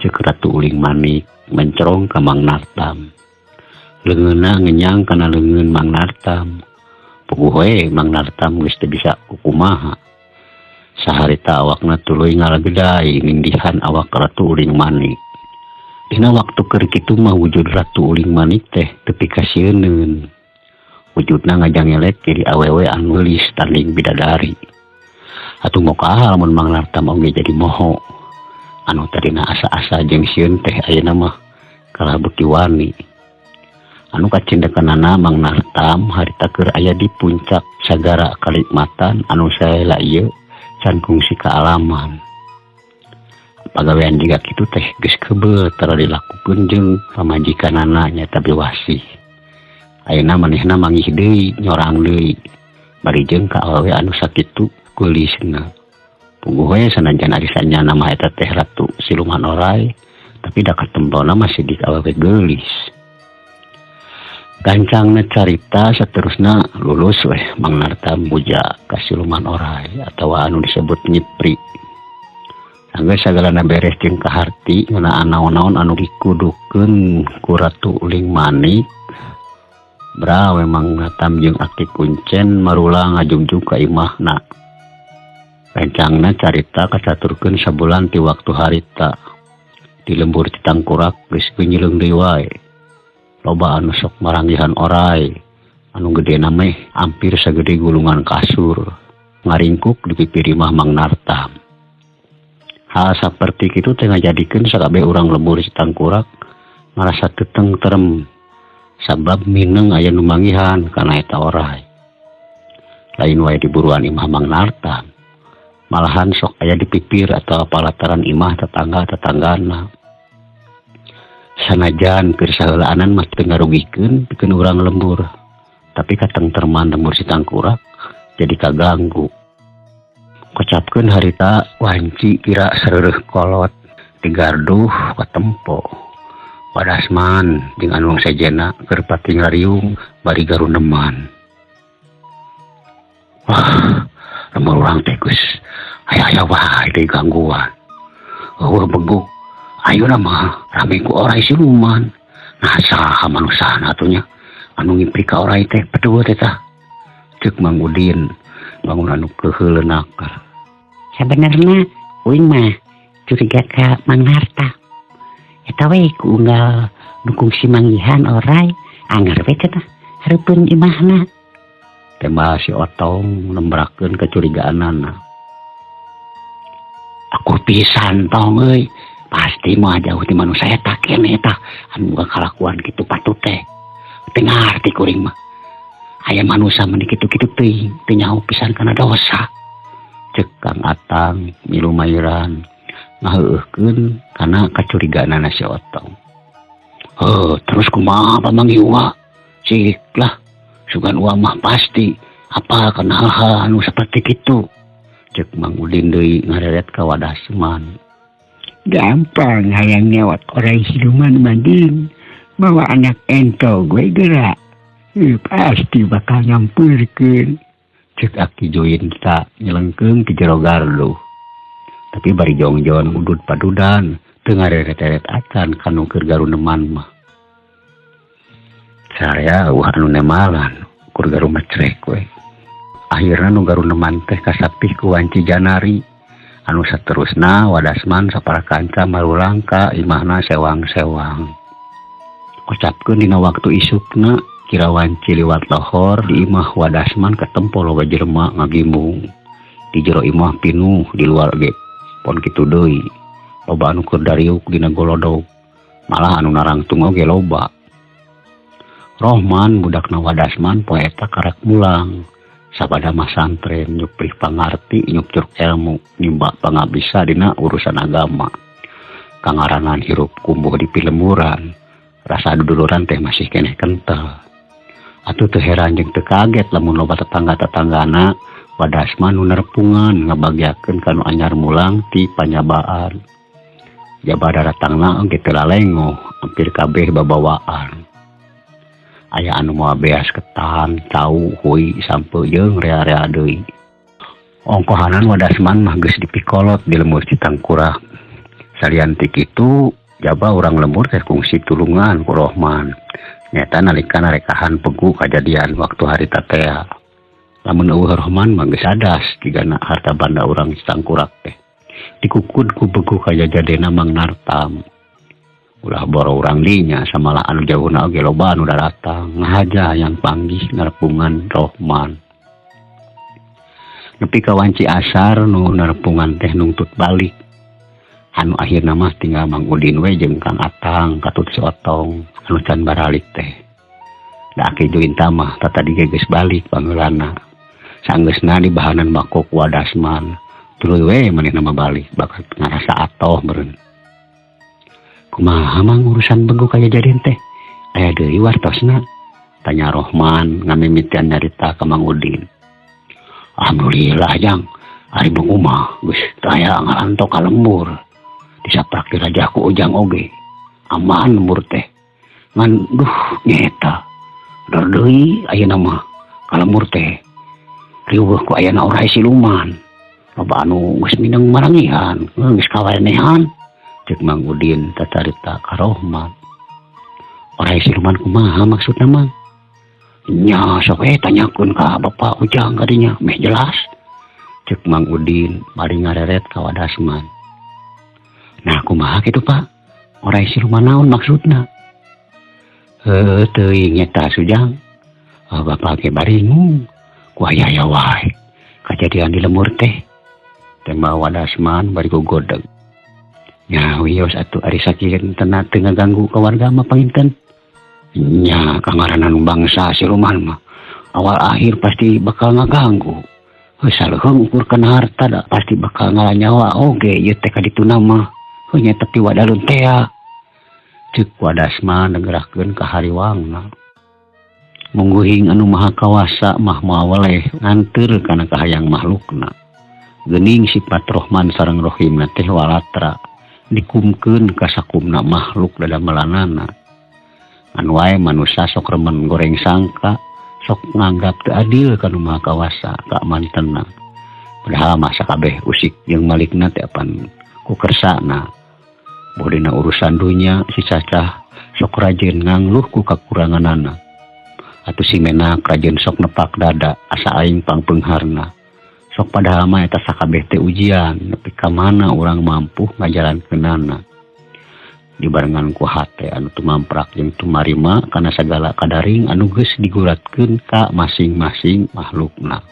Cek Ratu Uling Manik mencerong ka Mang Nartam. Leungeunna ngenyang kana leungeun Mang Nartam. Puguh we Mang Nartam geus teu bisa kukumaha. Saharita awakna tuluy ngalagedai nindihan awak Ratu Uling Manik. Dina waktu keur kitu mah wujud Ratu Uling Manik teh tepi ka sieuneun. Wujudna ngajangelek jadi awewe anu geulis tanding bidadari. Atuh mokaha lamun Mang Nartam oge jadi moho. Anu tadina asa-asa jeung sieun teh ayeuna mah kalah beuki wani. Anu kacindekanana Mang Nartam harita keur aya di puncak sagara kalikmatan anu saela ieu can kungsi kaalaman. Pagawean jiga kitu teh geus keubeuh tara dilakukeun jeung pamajikanana nyaeta Biwasih. Ayeuna manehna manggih deui nyorang deui bari jeung ka awewe anu sakitu geulisna. Puguh we sanajan ari sanyana mah eta teh Ratu Siluman Orai, tapi da katempona masih di awewe geulis. Gancangna carita saterusna lulus weh Mang Nartam muja ka Siluman Orai atawa anu disebut nyipri. Sanggeus sagalana beres jeung kaharti ngeunaan naon-naon anu dikudukeun ku Ratu Uling Manik. Brawe Mang Nartam jeung Aki Kuncen marulang ngajugjug ka imahna. Rencangna carita kacaturkeun sabulan ti waktu harita. Di lembur Citangkurak geus geunyeuleung deui wae. Loba anu sok maranggihan orai, anu gedena meh hampir sagede gulungan kasur. Ngaringkuk di pipir imah Mang Nartam. Hal saperti kitu teh ngajadikeun sakabeh urang lembur Citangkurak ngarasa teu tentrem. Sabab mineng aya nu manggihan kana eta orai. Lain wae di buruan imah Mang Nartam, malahan sok aya di pipir atau palataran imah tetangga-tetanggana. Sanajan keur saheulaanan mah teu ngarugikeun pikeun urang lembur, tapi katengterman lembur Citangkurak jadi kaganggu. Kocapkeun harita wanci kira sareureun kolot digarduh katempo. Wadasman jeung anu sejena keur pating ngariung bari garuneman. Wah, lembur urang teh geus aya-aya wae deui gangguan. Eueuh beguk, ayeuna mah rame ku orai siluman. Nah saha manusana atuh nya anu ngimpi ka orai teh peduh teh tah. Ceuk Mang Udin bangun anu keuheuleun nakal. Sabenerna uing mah Curiga ka Mang Narta. Eta we ku unggal dukung si manggihan orai anggar we cenah hareupeun imahna. Tembal si Otong nembrakeun kecurigaanana. Akur pisan tong euy. Pasti mah jauh ti manusia eta keneh tah anu boga kalakuan kitu patut teh. Teu ngarti kuring mah. Aya manusia mah kitu-kitu teuing teu nyaho pisan kana dosa. Cek Kang Atang milu mairan ngaheueuhkeun kana kacurigaanana si Otong. Heuh, terus kumaha pamanggih Uwa? Sik lah, sugan Uwa mah pasti apal kana hal-hal anu saperti kitu. Cek Mang Udin deui ngareret ka Wadasman. Gampang hayang nyawat orai siluman mandin mawa anak entog we gerak. Pasti bakal nyampurkeun. Cek Aki Juinta nyelengkeung ti jero gardu. Tapi bari jongjon udud padudan teu ngareret-eret acan kanu keur garuneman mah. Sarea eueuh anu nemalan kur garu macrek we. Akhirna nu garuneman teh kasapih ku wanci janari. Anu saterusna Wadasman sapara kanca marulang ka imahna sewang-sewang. Kocapkeun dina waktu isukna kira wanci liwat lohor di imah Wadasman katempo loba jelema ngagimbung. Di jero imah pinuh di luar ge pon kitu deui. Loba anu keur dariuk dina golodog. Malah anu narangtung oge loba. Rohman budakna Wadasman poe eta karek mulang. Sabada mah santren nyuprih pangarti nyukcuruk ilmu nimba pangabisa dina urusan agama. Kangaranan hirup kumbuh di pilemburan, rasa duduluran teh masih keneh kental. Atuh teu heran jeung teu kaget lamun loba tetangga-tetanggana Wadasman nu nerepungan ngabagiakeun ka nu anyar mulang ti panyabaan. Jaba daratangna oge teu lalengoh, hampir kabeh babawaan. Aya anu moal beas ketan, cau, hui, sampeu jeung rea-rea deui. Ongkohanan Wadasman mah geus dipikolot di lembur Citangkurak. Salian ti kitu, jaba urang lembur teh kungsi tulungan ku Rohman. Nyata nalika narekahan pegu kajadian waktu harita tea. Lamun eueuh Rohman mah geus adas jigana harta banda urang Citangkurak teh. Dikukud ku begu kajadena Mang Nartam. Ulah boro urang dinya samalah anu jauhna oge loba anu daratang ngahaja hayang panggih nerepungan Rohman. Nepi ka wanci asar nu nerepungan teh nungtut balik. Anu akhirna mah tinggal Mang Udin we jeung Kang Atang katut si Otong anu can baralik teh. Da Aki Juinta mah tatadi ge geus balik pangeulana. Sanggeusna dibahanan makok Wadasman. Tuluy we manehna mah balik bakal ngarasa atoh meureun. Kumaha mang urusan begu kajadian teh? Aya deui wartosna? Tanya Rohman ngamimitian nyarita ka Mang Udin. Alhamdulillah jang, ari begu mah geus aya ngalanto ka lembur. Disaprak di raja ku Ujang oge. Aman lembur teh. Ngan duh nyeta. Dor deui ayeuna mah ka lembur teh. Riweuh ku ayana orai siluman. Loba anu geus mineng marangihan, geus kawanehan. Cek Mang Udin tacarita ka Rohman. Orai siluman kumaha maksudna Mang? Nya sok we tanyakeun ka Bapak Ujang kadinya meh jelas. Cek Mang Udin bari ngareret ka Wadasman. Nah kumaha kitu Pak? Orai siluman naon maksudna? Heuh teuing nyeta Sujang. Bapak ge baringung. Ku aya wae kajadian di lembur teh. Tembak Wadasman bari gogodeg. Nya wios atuh ari sakieu teu ngaganggu ka warga mah panginten. Nya kangaranan bangsa siluman mah awal akhir pasti bakal ngaganggu. Heuh saleuheung ukur kana harta da pasti bakal ngalanyawa oge ieu teh kadituna mah. Heuh nya tepi wadalun tea. Ceuk Wadasman negerahkeun ka hariwangna. Mungguhing anu maha kawasa mah moal weleh nganteur kana kahayang makhlukna. Geuning sifat Rohman sareng Rohimna teh walatra. Dikumkeun ka sakumna makhluk dadamelanana. Anu wae manusa sok remen goreng sangka, sok nganggap teu adil ka nu maha kawasa kaamantenna. Padahal mah sakabeh usik jeung malikna teh apan ku kersana. Boh dina urusan dunya si cacah sok rajin ngangluh ku kakuranganana. Atuh si menak rajin sok nepak dada asa aing pangpeungharna. Sok padahal mah eta sakabeh teh ujian nepi ka mana urang mampu ngajalankeunana. Dibarengan ku hate anu tumamprak jeung tumarima kana sagala kadaring anu geus diguratkeun ka masing-masing makhlukna.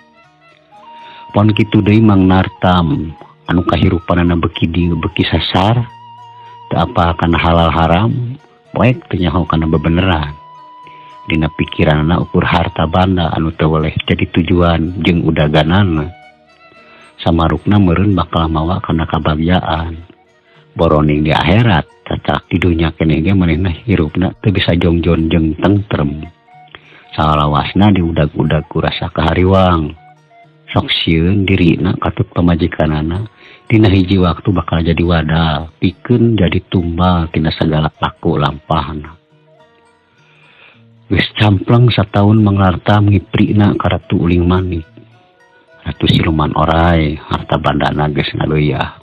Pon kitu deui Mang Nartam anu kahirupanana beuki dieu beuki sasar teu apa kana halal haram poek teu nyaho kana bebeneran. Dina pikiranana ukur harta banda anu teu weleh jadi tujuan jeung udaganana. Samarukna meureun bakal mawa kana kabagjaan. Boroning di akhirat cacak di dunya keneh ge manehna hirupna teu bisa jongjon jeung tentrem. Salawasna diudag-udag ku rasa kahariwang. Sok sieun dirina katut pamajikanana dina hiji waktu bakal jadi wadal pikeun jadi tumbal tina sagala laku lampahna. Geus campleng sataun Mang Nartam ngiprina ka Ratu Uling Manik. Ratu siluman orai harta bandana geus ngaleuyah.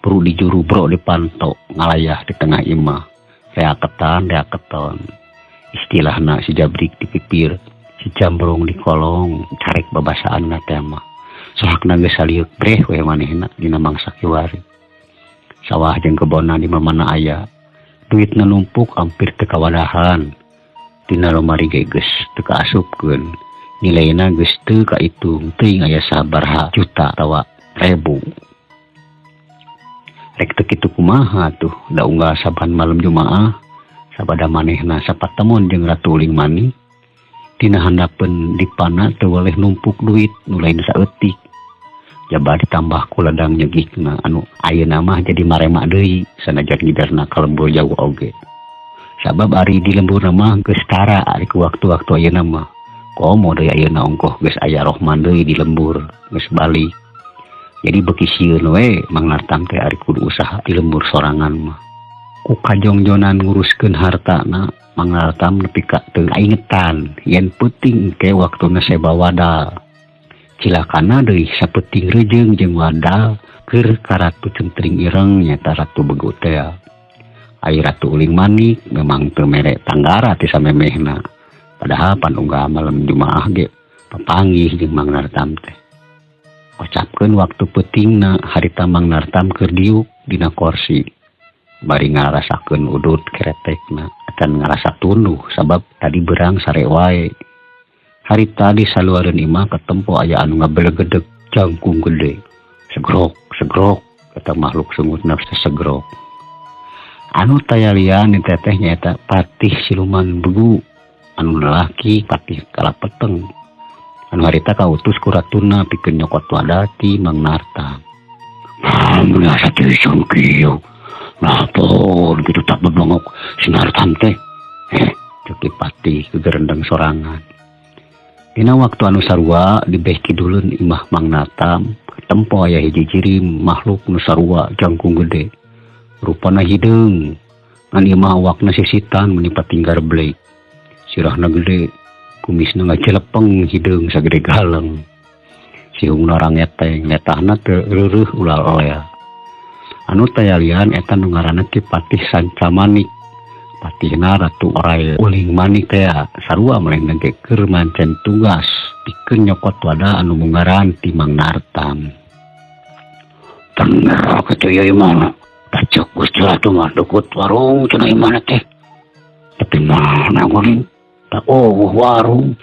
Bru di juru bro dipanto ngalayah di tengah imah. Reaketan reaketon. Istilahna si jabrik di pipir, si jambrong di kolong, carek babasaan na tema. Sohakna geus salieuk breh we manehna dina mangsa kiwari. Sawah jeung kebonna di mamana aya. Duitna numpuk hampir teu kawadahan. Dina lomari ge geus teu kaasupkeun. Nilaina geus teu kaitung, teuing aya sabaraha juta atawa ribu. Rek teu kitu kumaha tuh, da unggal saban malam Jumaah sabada manehna sapatemon jeung Ratu Uling Manik. Dina handapeun dipana teu weleh numpuk duit nu lain saeutik. Jaba ditambah ku ladang nyegikna anu ayeuna mah jadi marema deui sanajan ngiderna ka lembur jauh oge. Sabab ari di lemburna mah geus tara ari ku waktu-waktu ayeuna mah. Komo deui ayeuna ongkoh geus aya Rohman deui di lembur geus balik. Jadi beuki sieun we Mang Nartam teh ari kudu usaha di lembur sorangan mah. Ku kajongjonan nguruskeun hartana Mang Nartam nepi ka teu kaingetan yen peuting engke waktuna seba wadal. Cilakana deui sapeuting rejeung jeung wadal keur ka Ratu Centring Ireng nyaeta Ratu Begu teh. Ai Ratu Uling Manik memang teu mere tanggara ti samemehna. Padahal pan unggal malam Jumaah ge papanggih jeung Mang Nartam teh. Kocapkeun waktu peutingna harita Mang Nartam keur diuk dina korsi. Bari ngarasakeun udut keretekna acan ngarasa tunduh sabab tadi berang sare wae. Harita di saluareun imah katempo aya anu ngabelegedeg jangkung gede. Segrok, segrok kata makhluk sungutna sesegrok. Anu tayalian ni teteh nyaeta patih siluman begu anu lalaki patih kalapeteng. Anu harita kautus ku ratuna pikeun nyokot wadati Mang Nartam. Mun asa teuing kieu. Lapor kitu tak bebongok si Nartam teh. Cek patih gegerendeng sorangan. Dina waktu anu sarua di beh kiduleun imah Mang Nartam tempo aya hiji jirim makhluk nu sarua jangkung gede. Rupana hideung ngan imah awakna sisitan meni patinggar blek. Sirahna gede, kumisna ngajelepeng hideung sagede galeng. Siungna rangeteng, letahna teu reureuh ulah oleh. Anu tayalian eta nu ngaranna Ki Patih Sancamanik. Patihna Ratu Orai Uling Manik teh sarua manehna ge keur mancen tugas pikeun nyokot wada anu mungaran ti Mang Nartam. Bener kitu ieu imahna. Tacek Gusti Ratu mah deukeut warung cenah imahna teh. Tapi mana geuning? Tak oh warung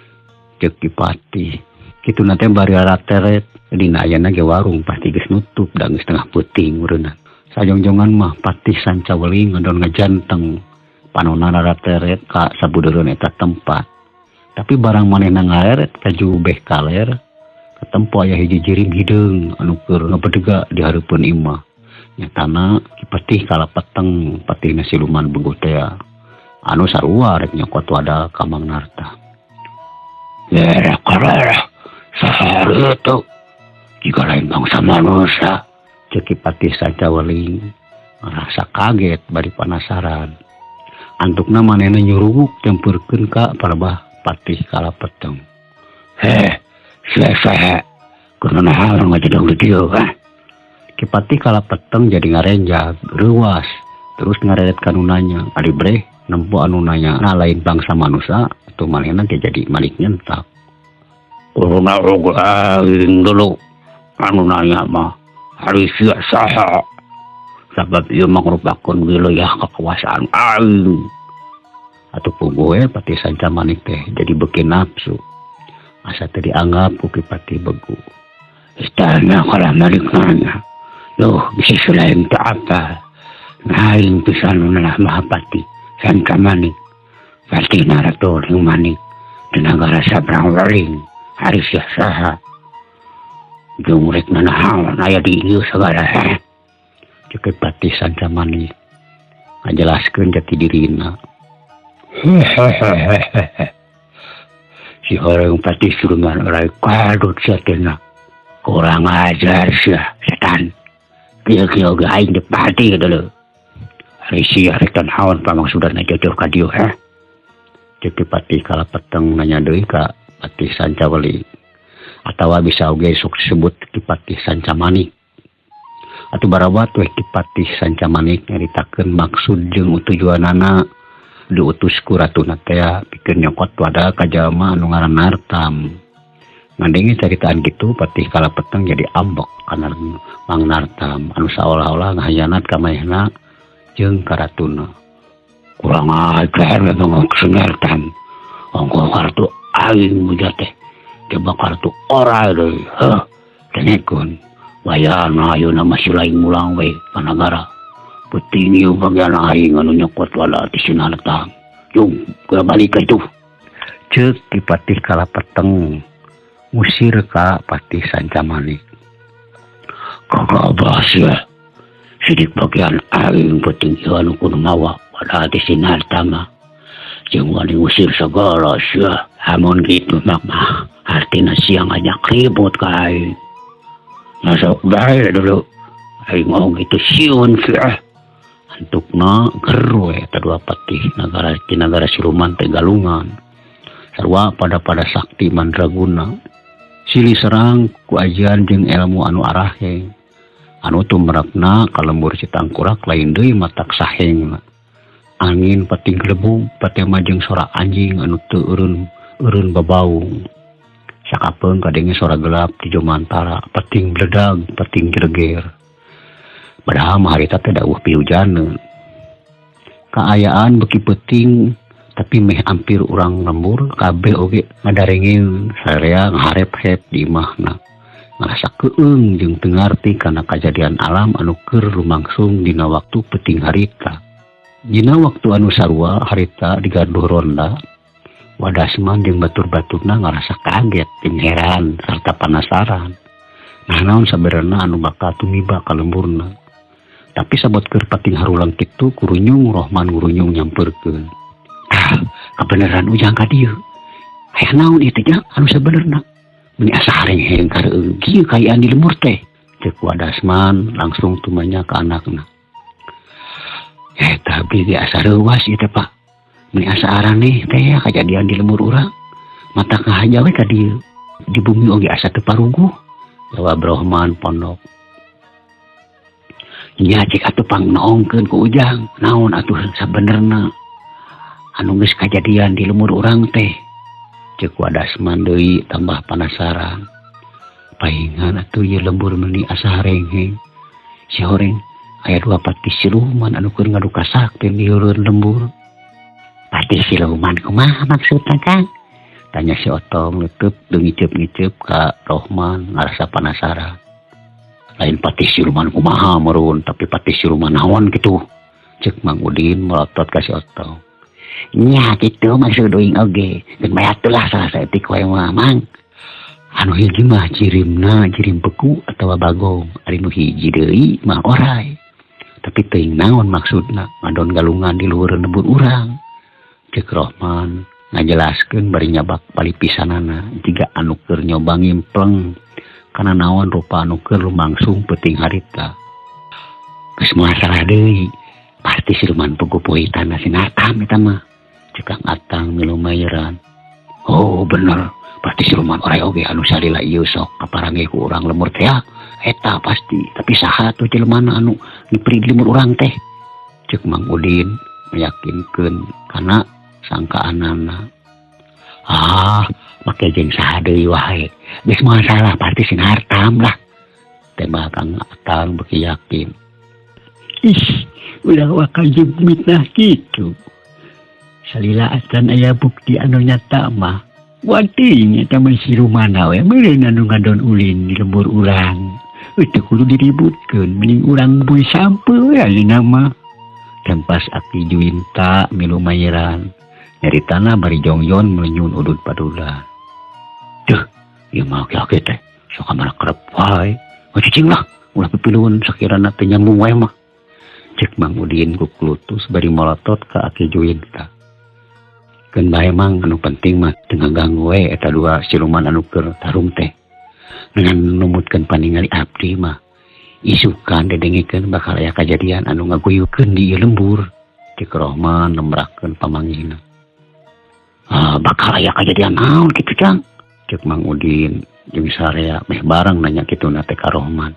ceuk Ki Patih. Kituna teh bari arateret dina ayana ge warung pasti geus nutup da geus tengah peuting meureunna. Sajongjongan mah Patih Sancaweling ngadon ngajanteng panona arateret ka sabudeureun eta tempat. Tapi barang manehna ngareret ka jubeh kaler katempo aya hiji jirim hideung anu keur ngabedega di hareupeun imah. Nyatana Ki Patih kalapeteng patihna siluman begu teh anu sarua rek nyokot wadah ka Mang Nartam. Lereh kalereh saha itu jika lain bangsa manusia. Cek Ki Patih Sancaweling ngarasa kaget bari penasaran. Antukna manehna nyuruguk nyampeurkeun ka parabah Patih kalapeteng. Heh, saha kunaon hal ngajedog di dieu ah? Ki Patih kalapeteng jadi ngarenjag, reuas, terus ngareret ka nu nanya. Ari breh nempo anu nanya na lain bangsa manusia atuh manehna ge jadi malik nyentak. Kuruna aing dulu. Anu nanya mah ari sia saha? Sabab ieu mangrupakeun wilayah kekuasaan aing. Atuh puguh we Patih Sanca Manik teh jadi beuki nafsu. Asa teu dianggap ku Ki Patih Begu. Istana kalah malik nanya. Loh, bisa selain tak apa. Naing pisan nu Mahapati Sanca Manik. Patih Naratu ring Manik. Di nagara Sabrang Weling. Ari sia saha? Jeung rek nanahaon aya di ieu sagala heh. Ceuk Patih Sanca Manik ngajelaskeun jati dirina. Si horeng Patih Siluman orai kadut sia teh. Kurang ajar sia setan. Kieu-kieu ge aing teh patih dulu. Ari sia rek naon pamaksudna jojoh ka dieu heh. Ceuk Patih Kalapeteng nanya deui ka Patih Sanca Weling. Atawa bisa oge sok disebut Ki Patih Sanca Manik. Atuh barawat we Ki Patih Sanca Manik nyaritakeun maksud jeung tujuanana diutus ku ratuna teh pikeun nyokot wadah ka jalma anu ngaran Nartam. Ngadenge caritaan kitu Patih Kalapeteng jadi ambek kana Mang Nartam anu saolah-olah ngahianat ka manehna jeung ka ratuna. Kurang ajar memang si Nartam. Ongkoh kartu aing muja teh. Coba kartu orai deui. Heuh, dengekeun. Wayana ayeuna masih lain mulang we ka nagara. Peuting ieu bagian aing anu nyokot wala ti si Nartam. Jung, geura balik ka itu. Ceuk Ki Patih Kalapeteng ngusir ka Patih Sanca Manik. Kagabah sia. Sidik bagian aing peuting ieu anu kudu mawa pada ti si Nartam mah. Jeung wani ngusir sagala sia. Amun kitu mah artina sia ngajak ribut ka aing. Masuk bae dulu. Aing ngomong gitu siun sia. Antukna geru eta dua patih nagara ti nagara siluman teh galungan. Sarua pada sakti mandraguna. Silih serang ku ajian jeung ilmu anu araheng. Anu tumrapna ka lembur Citangkurak lain deui matak sahengna. Angin pating gelebug patema jeung sora anjing anu teu eureun babaung. Sakapeung kadenge sora gelap di jomantara, peting bledag, peting jereger. Padahal mah harita teh dawuh pihujaneun. Kaayaan beuki peuting tapi meh ampir urang lembur kabeh oge ngadarengeun sarea ngaharep-hep di imahna. Ngarasa keung jeung teu ngarti kana kajadian alam anu keur lumangsung dina waktu peuting harita. Dina waktu anu sarua harita digaduh ronda. Wadasman jeung batur-baturna ngarasa kaget jeung heran sarta panasaran. Nah naon sabenerna anu bakal tumiba ka lemburna. Tapi sabot keur pating harulang kitu kurunyung Rohman ngurunyung nyamperkeun. Ah, kabeneran ujang ka dieu. Aya naon ieu teh nya anu sabenerna? Meuni asa hareng-hereng kareueung kieu kaayaan di lembur teh. Ceuk Wadasman langsung tumanya ka anakna. Eta abdi ge asa reuwas ieu teh Pak. Meuni asa araneh teh kajadian di lembur urang. Mata kahaja we ka dieu. Di bumi oge asa teu paruguh. Jawab Rohman pondok. Nya cek atuh pangnoongkeun ku ujang. Naon atuh sabenerna anu geus kajadian di lembur urang teh. Ceuk Wadasman deui tambah panasaran. Paingan atuh ieu lembur meuni asa harengheng. Si horeng aya dua patih siluman anu keur ngadu kasakti di heureun lembur. Patih siluman kumaha maksudna Kang? Tanya si Otong leuteut deung ngiceup-ngiceup ka Rohman ngarasa panasaran. Lain patih siluman kumaha meureun tapi patih siluman naon kitu? Ceuk Mang Udin melotot ka si Otong. Nya kitu maksud uing oge. Geun bae atuh lah salah saeutik wae mah Mang. Anu hiji mah jirimna jirim beku atawa bagong, ari nu hiji deui mah orai. Tapi teuing naon maksudna ngadon galungan di luhureun lembur urang. Ceuk Rohman ngajelaskeun bari nyabak palipisanana jiga anu keur nyoba ngimpleng kana naon rupa anu keur lumangsung peuting harita. Geus moal salah deui, pasti siluman pugupuhitan si Nartam eta mah. Ceuk Kang Atang milu mayeran. Oh bener, pasti siluman orai oge anu salila ieu sok kaparange ku urang lembur teh. Eta pasti, tapi saha tuh jelema anu ngipri di lembur urang teh? Ceuk Mang Udin meyakinkeun kana sangkaanana. Ah, make jeung saha deui wae. Geus moal salah pasti si Nartam lah. Tembak Kang Atang beuki yakin. Ih, ulah waka jeung mitnah kitu. Salila acan aya bukti anu nyata mah. Wating eta mah siluman we meureun anu ngadon ulin di lembur urang. Teu kudu diributkeun, mending urang bui sampeu we ayeuna mah. Tempas Aki Juwinta milu mayeran. Nyaritana bari jongjon melenyun udud padula. Duh, ieu mah aki-aki teh sok kamana kerep wae. Cicing lah, ulah pipiluan sakirana teu nyambung wae mah. Cek Mang Udin kukulutus bari molotot ka Aki Juwinta. Keun bae Mang, anu penting mah teu ngaganggu we eta dua siluman anu keur tarung teh. Dengan numutkeun paningali abdi mah isukan dedengikeun bakal aya kajadian anu ngaguyukeun di ieu lembur. Cek Rohman nembrakeun pamanggihna. Ah, bakal aya kajadian naon kitu Cang? Cek Mang Udin jeung sarea meh bareng nanya kituna teh ka Rohman.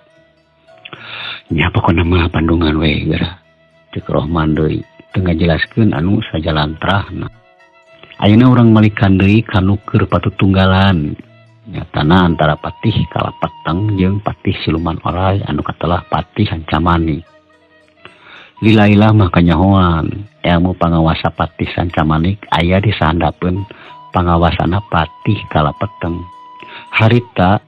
Nya pokona mah pandungan we geura. Cek Rohman deui teu ngajelaskeun anu sajalantrahna. Ayeuna urang malikan deui ka nu keur patutunggalan. Nyatana antara Patih Kalapeteng jeung Patih Siluman Oray anu katelah Patih Sancamanik. Lila-lila mah kanyahoan ilmu pangawasa Patih Sancamanik aya di sahandapeun pangawasana Patih Kalapeteng. Harita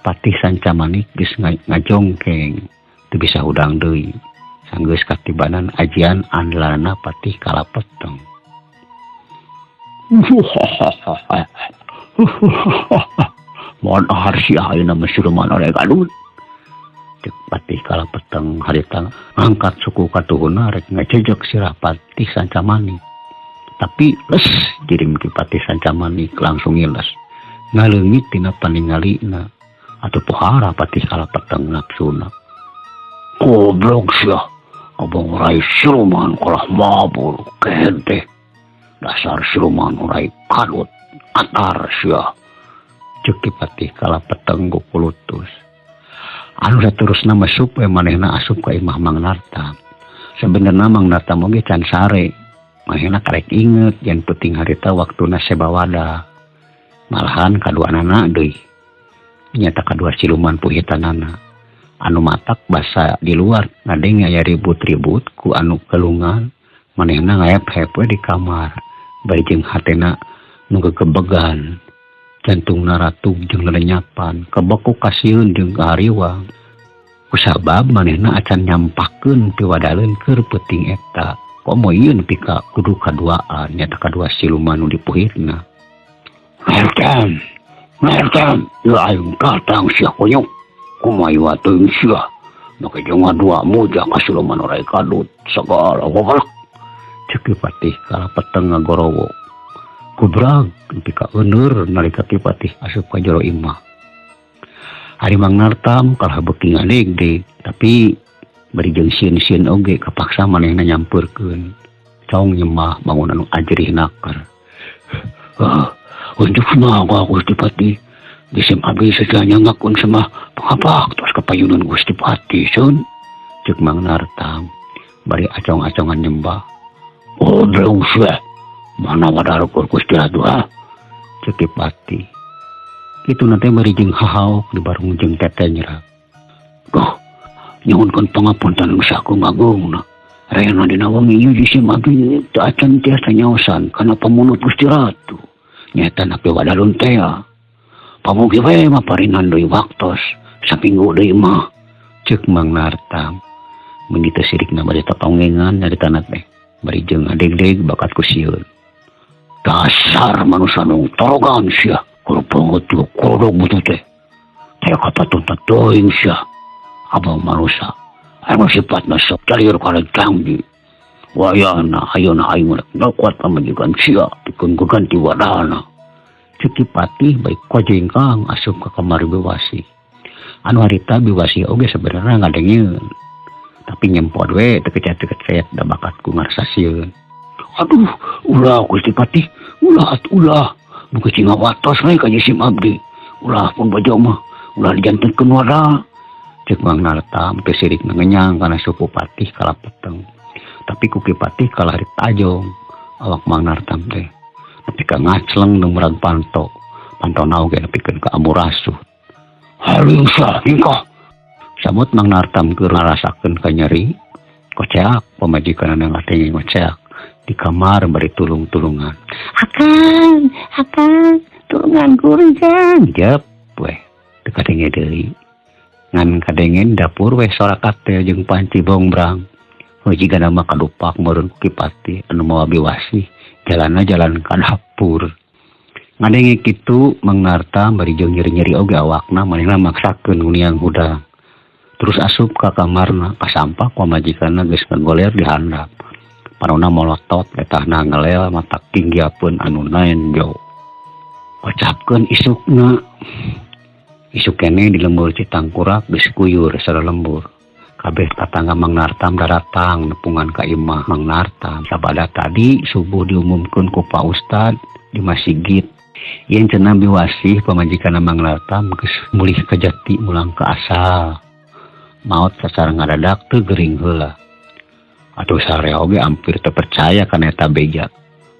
Patih Sancamanik geus ngajongkeng teu bisa hudang deui. Sanggeus katibanan ajian andalanna Patih Kalapeteng. Mohon ahar sia ayeuna mah siluman oray gadut. Cek Patih Kalapeteng harita ngangkat suku katuhuna rek ngajejek sirah Patih Sancamanik. Tapi les jirim ki Patih Sancamanik langsung ngiles. Ngaleungit tina paningalina atuh pohara Patih Kalapeteng nafsuna. Goblok sia, abang oray siluman kalah mabur kehed teh. Dasar siluman oray kadut atar sia. Cek Ki Patih Kalapeteng kukulutus. Anu saterusna masup we manehna asup ka imah Mang Nartam. Sebenarna Mang Nartam oge can sare. Manehna karek inget yen peuting harita waktuna sebawada. Malahan kaduanana deui. Nyata kadua siluman puhitanana. Anu matak basa di luar ngadenge aya ribut-ribut ku anu kelungan. Manehna ngaep-hep we di kamar. Bari jeung hatena nu gegebegan. Jantungna ratug jeung lelenyapan, kebekuk kasieun jeung kahariwang. Kusabab manehna acan nyampakeun piwadaleun keur peuting eta. Komo ieu nepi ka kudu kaduaan nyata kadua siluman nu dipuhirna. Nartam, Nartam, ieu aing datang sia konyok. Kumaha ieu teuing sia? Make jeung ngadua muja ka siluman oray kadut sagala goblok. Cek Ki Patih Kalapeteng ngagorowo. Kubrag nepi ka euneur nalika Ki Patih asup ka jero imah. Ari Mang Nartam kalah beuki ngadegdeg, tapi bari jeung sieun-sieun oge kapaksa manehna nyampeurkeun. Cong nyemah bangun anu ajrih naker. Ah, unjuk mah Gusti Patih. Jisim abdi sejanya ngakun semah pangapak tos kapayunan Gusti Patih sun. Cek Mang Nartam bari acong-acongan nyembah. Goblok sia. Mana wadar Gusti Ratu ha? Cek Ki Patih. Kitu nanti bari jeung hahaok di barung jeung tete nyerah. Duh, nyuhunkeun pangapunten saku ngagungna. Rena dina wengi ieu jisim abdi teu acan tiasa nyaosan kana pamunut Gusti Ratu. Nyaeta napi wadalun teh. Pamugi we mah parinan deui waktos saminggu deui mah. Cek Mang Nartam. Mun teu sirikna bari totongengan nyaritana teh. Bari jeung ngadegdeg bakat ku sieun. Dasar manusia nung torogan sia. Kudu banget juga kodok butuh teh. Teh kapatun teuing sia. Abang manusia. Anu sifatna sok calir kana canggih. Wayana ayeuna aing rek kuat pamajikan sia pikeun gaganti wadana. Cek Ki Patih baik kojengkang asup ka kamar Biwasi. Anu harita Biwasi oge sebenarnya ngadengeun. Tapi nyempot we teu kecet-kecet da bakat ku ngarasa sieun. Aduh, ulah Gusti Patih, ulah atuh ulah. Muga cing ngawatos we ka jisim abdi. Ulah pun bajo mah, ulah dijantenkeun wada. Cek Mang Nartam teu sirik ngenyang kana suku Patih Kalapeteng. Tapi ku Ki Patih kalah ditajong awak Mang Nartam teh. Nepi ka ngacleng nu murag panto. Pantona oge nepikeun ka amurasuh. Haling sia hingkah. Samut Mang Nartam keur ngarasakeun ka nyeri, koceak pamajikanna ngatenge ngoceak di kamar bari tulung-tulungan. Akang, akang, tulungan kuring kang. Jep weh, teu kadenge deui. Ngan kadenge dapur weh sora katel jeung panci bongbrang. Heuh jigana mah kadupak meureun ku Ki Patih anu mawa Biwasih, jalanna jalan ka dapur. Ngadenge kitu Mang Nartam bari jeung nyeri-nyeri oge awakna manehna maksakeun nguniang hudang. Terus asup ka kamarna, kasampak pamajikanna geus ngagoler di handap. Panona molotot, letahna ngelel, mata tinggiapeun anu naenjo. Kocapkeun isukna. Isuk keneh di lembur Citangkurak geus guyur sareng lembur. Kabeh tatangga Mang Nartam daratang nepungan ka imah Mang Nartam. Sabada tadi subuh diumumkeun ku Pak Ustad di masjid. Yen cenah Biwasih pamajikanna Mang Nartam geus mulih ka jati mulang ka asal. Maot sacara ngadadak teu gering heula. Atuh sarea oge hampir teu percaya kana eta beja.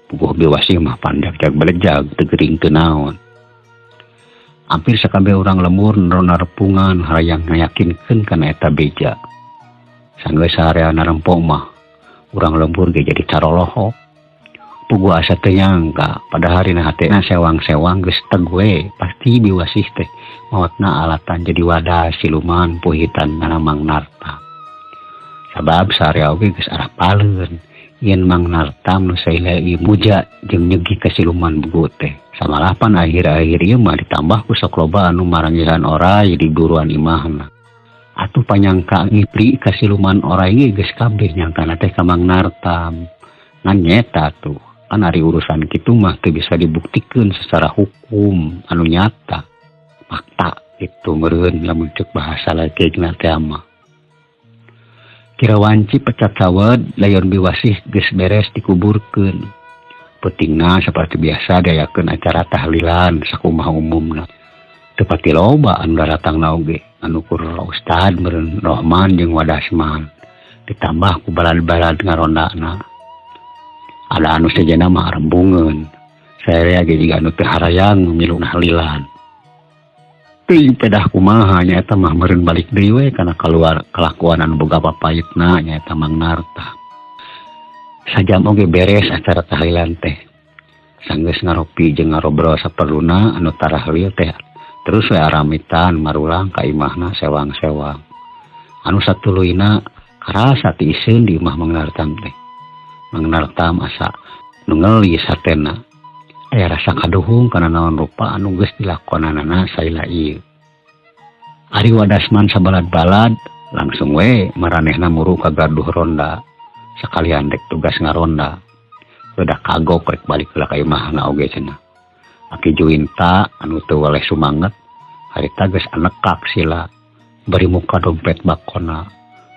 Puguh Biwasih mah pandak jag belejag teu gering teu naon. Hampir sakabeh urang lembur narepungan hayang ngayakinkeun kana eta beja. Sanggeus sarea narempong mah urang lembur ge jadi carolohok. Puguh asa teu nyangka padahal dina hatena sewang-sewang geus teg we pasti Biwasih teh maotna alatan jadi wadah siluman puhitan kana Mang Nartam. Sabab sarea oge geus arapaleun yen Mang Nartam nu saila ieu muja jeung nyegi ka siluman bugu teh. Samalah pan akhir-akhir ieu mah ditambah ku sok loba anu marangihan oray di buruan imahna. Atuh panyangka ngipri ka siluman oray ge geus kabeh nyangkana teh ka Mang Nartam. Ngan nyeta tuh kan ari urusan kitu mah teu bisa dibuktikeun secara hukum anu nyata. Fakta itu meureun lamun ceuk bahasa lakeuna teh mah. Kira wanci pecat sawed layon Biwasih geus beres dikuburkeun. Peutingna saperti biasa diayakeun acara tahlilan sakumaha umumna. Teu pati loba anu daratangna oge anu kur Ustad meureun Rohman jeung Wadasman. Ditambah ku balad-balad ngarondana. Ada anu sejenna mah rembungeun. Saya ge jiga anu teu harayang milu tahlilan. Teuing pedah kumaha nyaeta mah meureun balik deui we kana kaluar kalakuan anu boga papaitna nyaeta Mang Nartam. Sajam oge beres acara tahlilan teh. Sanggeus ngaropi jeung ngarobrol saperluna anu tarahlil teh. Terus we aramitan marulang ka imahna sewang-sewang. Anu satuluyna karasa tiiseun di imah Mang Nartam teh. Mang Nartam asa nu ngelis hatena. Aya rasa kaduhung kana naon rupa anu geus dilakonanana saila ieu. Ari Wadasman sabalad-balad langsung we maranehna muru ka garduh ronda. Sakalian rek tugas ngaronda. Udah kagok rek balik heula ka imahna oge cenah. Aki Juwinta anu teu weleh sumanget harita geus anekak sila bari muka dompet bakona.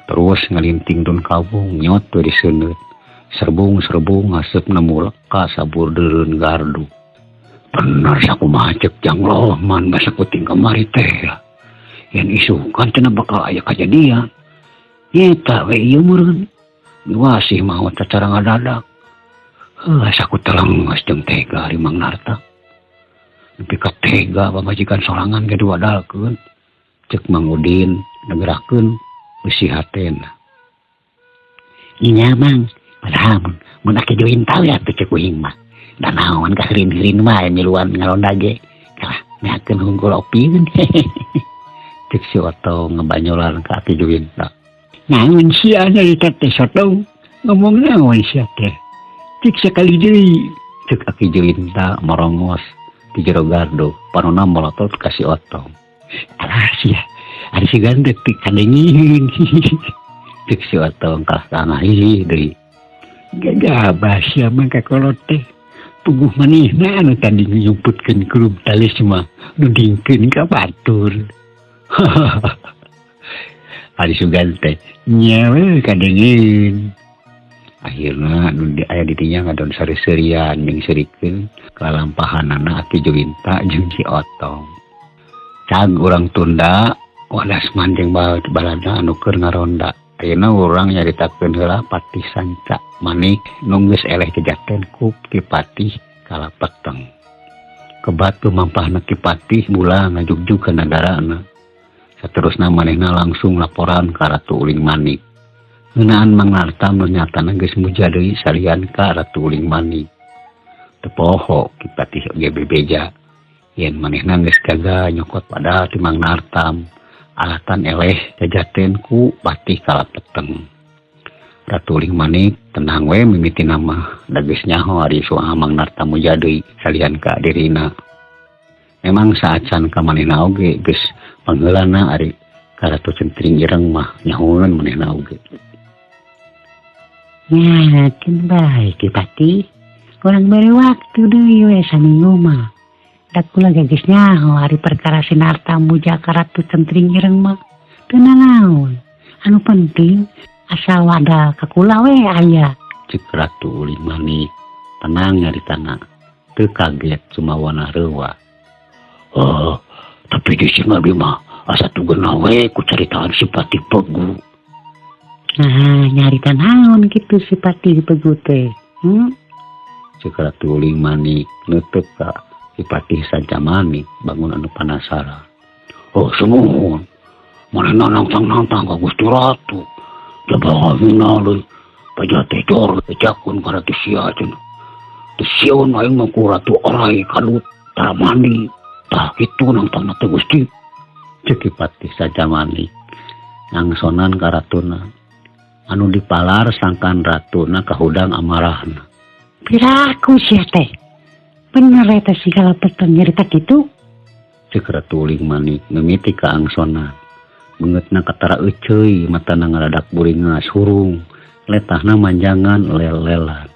Terus ngalinting dun kawung nyot we diseuneut. Serbung-serbung haseup muleka sabur deureun gardu. Bener sakumaha ceuk Jang Rohman basa kuting kamari teh. Yen isukan cenah bakal aya kajadian. Nyeta we ieu meureun. Biwasih maot sacara ngadadak. Heuh asa ku telenges jeung tega ari Mang Nartam. Nepi ka tega pamajikan sorangan ge diwadalkeun. Ceuk Mang Udin negerakeun beusi hatena. Inya Mang, padahal mun aki Juwinta we atuh ceuk uing mah. Da naon ka heurin-heurin wae miluan ngaronda ge. Kalah meakeun hungkul opieun. Ceuk si Otong ngebanyolan ka aki Juwinta. Naon sia nyarita teh Sotong? Ngomong naon sia teh? Cik sekali deui. Ceuk aki Juwinta morongos di jero gardu, panona molotot ka si Otong. Alah sia, ari si gandek teh kadengiheun. Ceuk si Otong kalah tangah hihi deui. Gagabah sia mah kakolot teh. Puguh manehna anu tadi nyumputkeun kulub talis mah nudingkeun ka batur. Ari sugan teh nyawe kadengeun. Akhirna nu aya di dinya ngadon sari-serian jeung serikeun kalampahanana Aki Juwinta jeung si Otong. Cag urang tunda Wadasman jeung balada anu keur ngaronda. Ayeuna urang nyaritakeun heula Patih Sanca Manik nu geus eleh kejaten ku Ki Patih Kalapeteng. Kebat lumampahna Ki Patih mula ngajugjug ka nagarana. Saterusna manehna langsung laporan ka Ratu Uling Manik. Ngeunaan Mang Nartam nu nyatana geus muja deui salian ka Ratu Uling Manik. Teu poho Ki Patih oge bebeja yen manehna geus gagal nyokot wadah ti Mang Nartam alatan eleh jajaten ku Patih Kalapeteng. Ratu Uling Manik tenang we mimitina mah da geus nyaho ari soal Mang Nartam muja deui salian ka dirina. Memang saacan ka manehna oge geus pangheulana ari ka Ratu Centring Ireng mah nyahoeun manehna oge. Nya keun bae Ki Patih. Urang bere waktu deui we saminggu mah. Da kula ge geus nyaho ari perkara si Nartam muja ka Ratu Centring Ireng mah. Teu nanaon. Anu penting asal wadah ka kula we aya. Cek Ratu Uling Manik tenang nyaritana. Teu kaget sumawana reuwa. Oh, tapi di sini abdi mah asa tugena we ku caritaan si Patih Pegu. Nah, nyarita naon kitu si Patih Pegu teh? Cek Ratu Uling Manik neuteuk ka Ki Patih Sancamanik bangun anu panasaran. Oh, sumuhun. Manehna nangtang-nangtang ka Gusti Ratu. Jaba ngahina deui. Paja teh jor bejakeun ka Ratu Sia cenah. Teu sieun aing mah ku Ratu Orai kadut tara mandi. Tah kitu nangtangna teh Gusti. Cek Ki Patih Sancamanik ngangsonan ka ratuna. Anu dipalar sangkan ratuna kahudang amarahna. Piraku sia teh. Bener eta si Kalapeteng nyarita kitu? Cek Ratu Uling Manik mimiti ka angsonan. Beungeutna katara euceuy, matana ngaradak buringas hurung, letahna manjangan lel-lelan.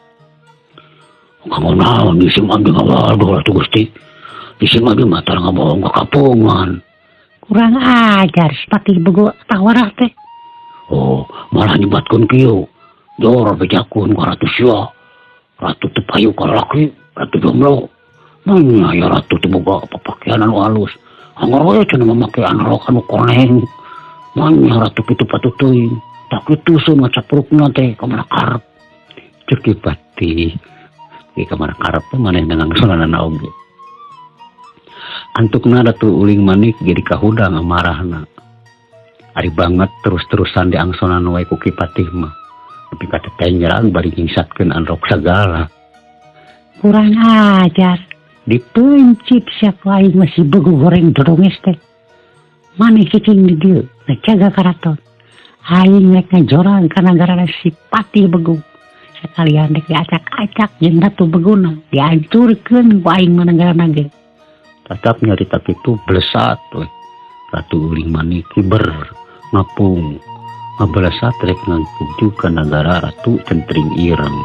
Kanggo naon isim abdi ngawaduh Ratu Gusti? Isim abdi mah tara ngabohong ka kapungan. Kurang ajar si Patih Bego tawarah teh. Oh, malah nyebatkeun kieu. Jor bejakeun ka Ratu Sia. Ratu teu payu ka lalaki, Ratu jomblo. Manya ya Ratu teu boga papakean anu alus. Anggar we cenah mamake anrok anu koneng. Manya Ratu kitu patut teuing. Tak kitu seun ngacaprukna teh ka mana karep. Cek Ki Patih. Ki ka mana karep teh manehna ngangsonanana oge. Antukna Ratu Uling Manik jadi kahudang amarahna. Ari banget terus-terusan diangsonan wae ku Ki Patih mah. Nepi ka tetenjerang bari nyingsatkeun anrok sagala. Kurang ajar. Dipencit sia ku aing mah si Bego goreng dodonges teh. Maneh cicing di dieu, ngajaga karaton. Aing rek ngajorang ka nagara si Patih Bego. Sakalian rek diacak-acak jeung Ratu Begona, dihancurkeun ku aing mah nagarana ge. Tatap nyarita kitu blesat we. Ratu Uling Manik kiber ngapung ngablesat rek ngangkuju ka nagara Ratu Centring Ireng.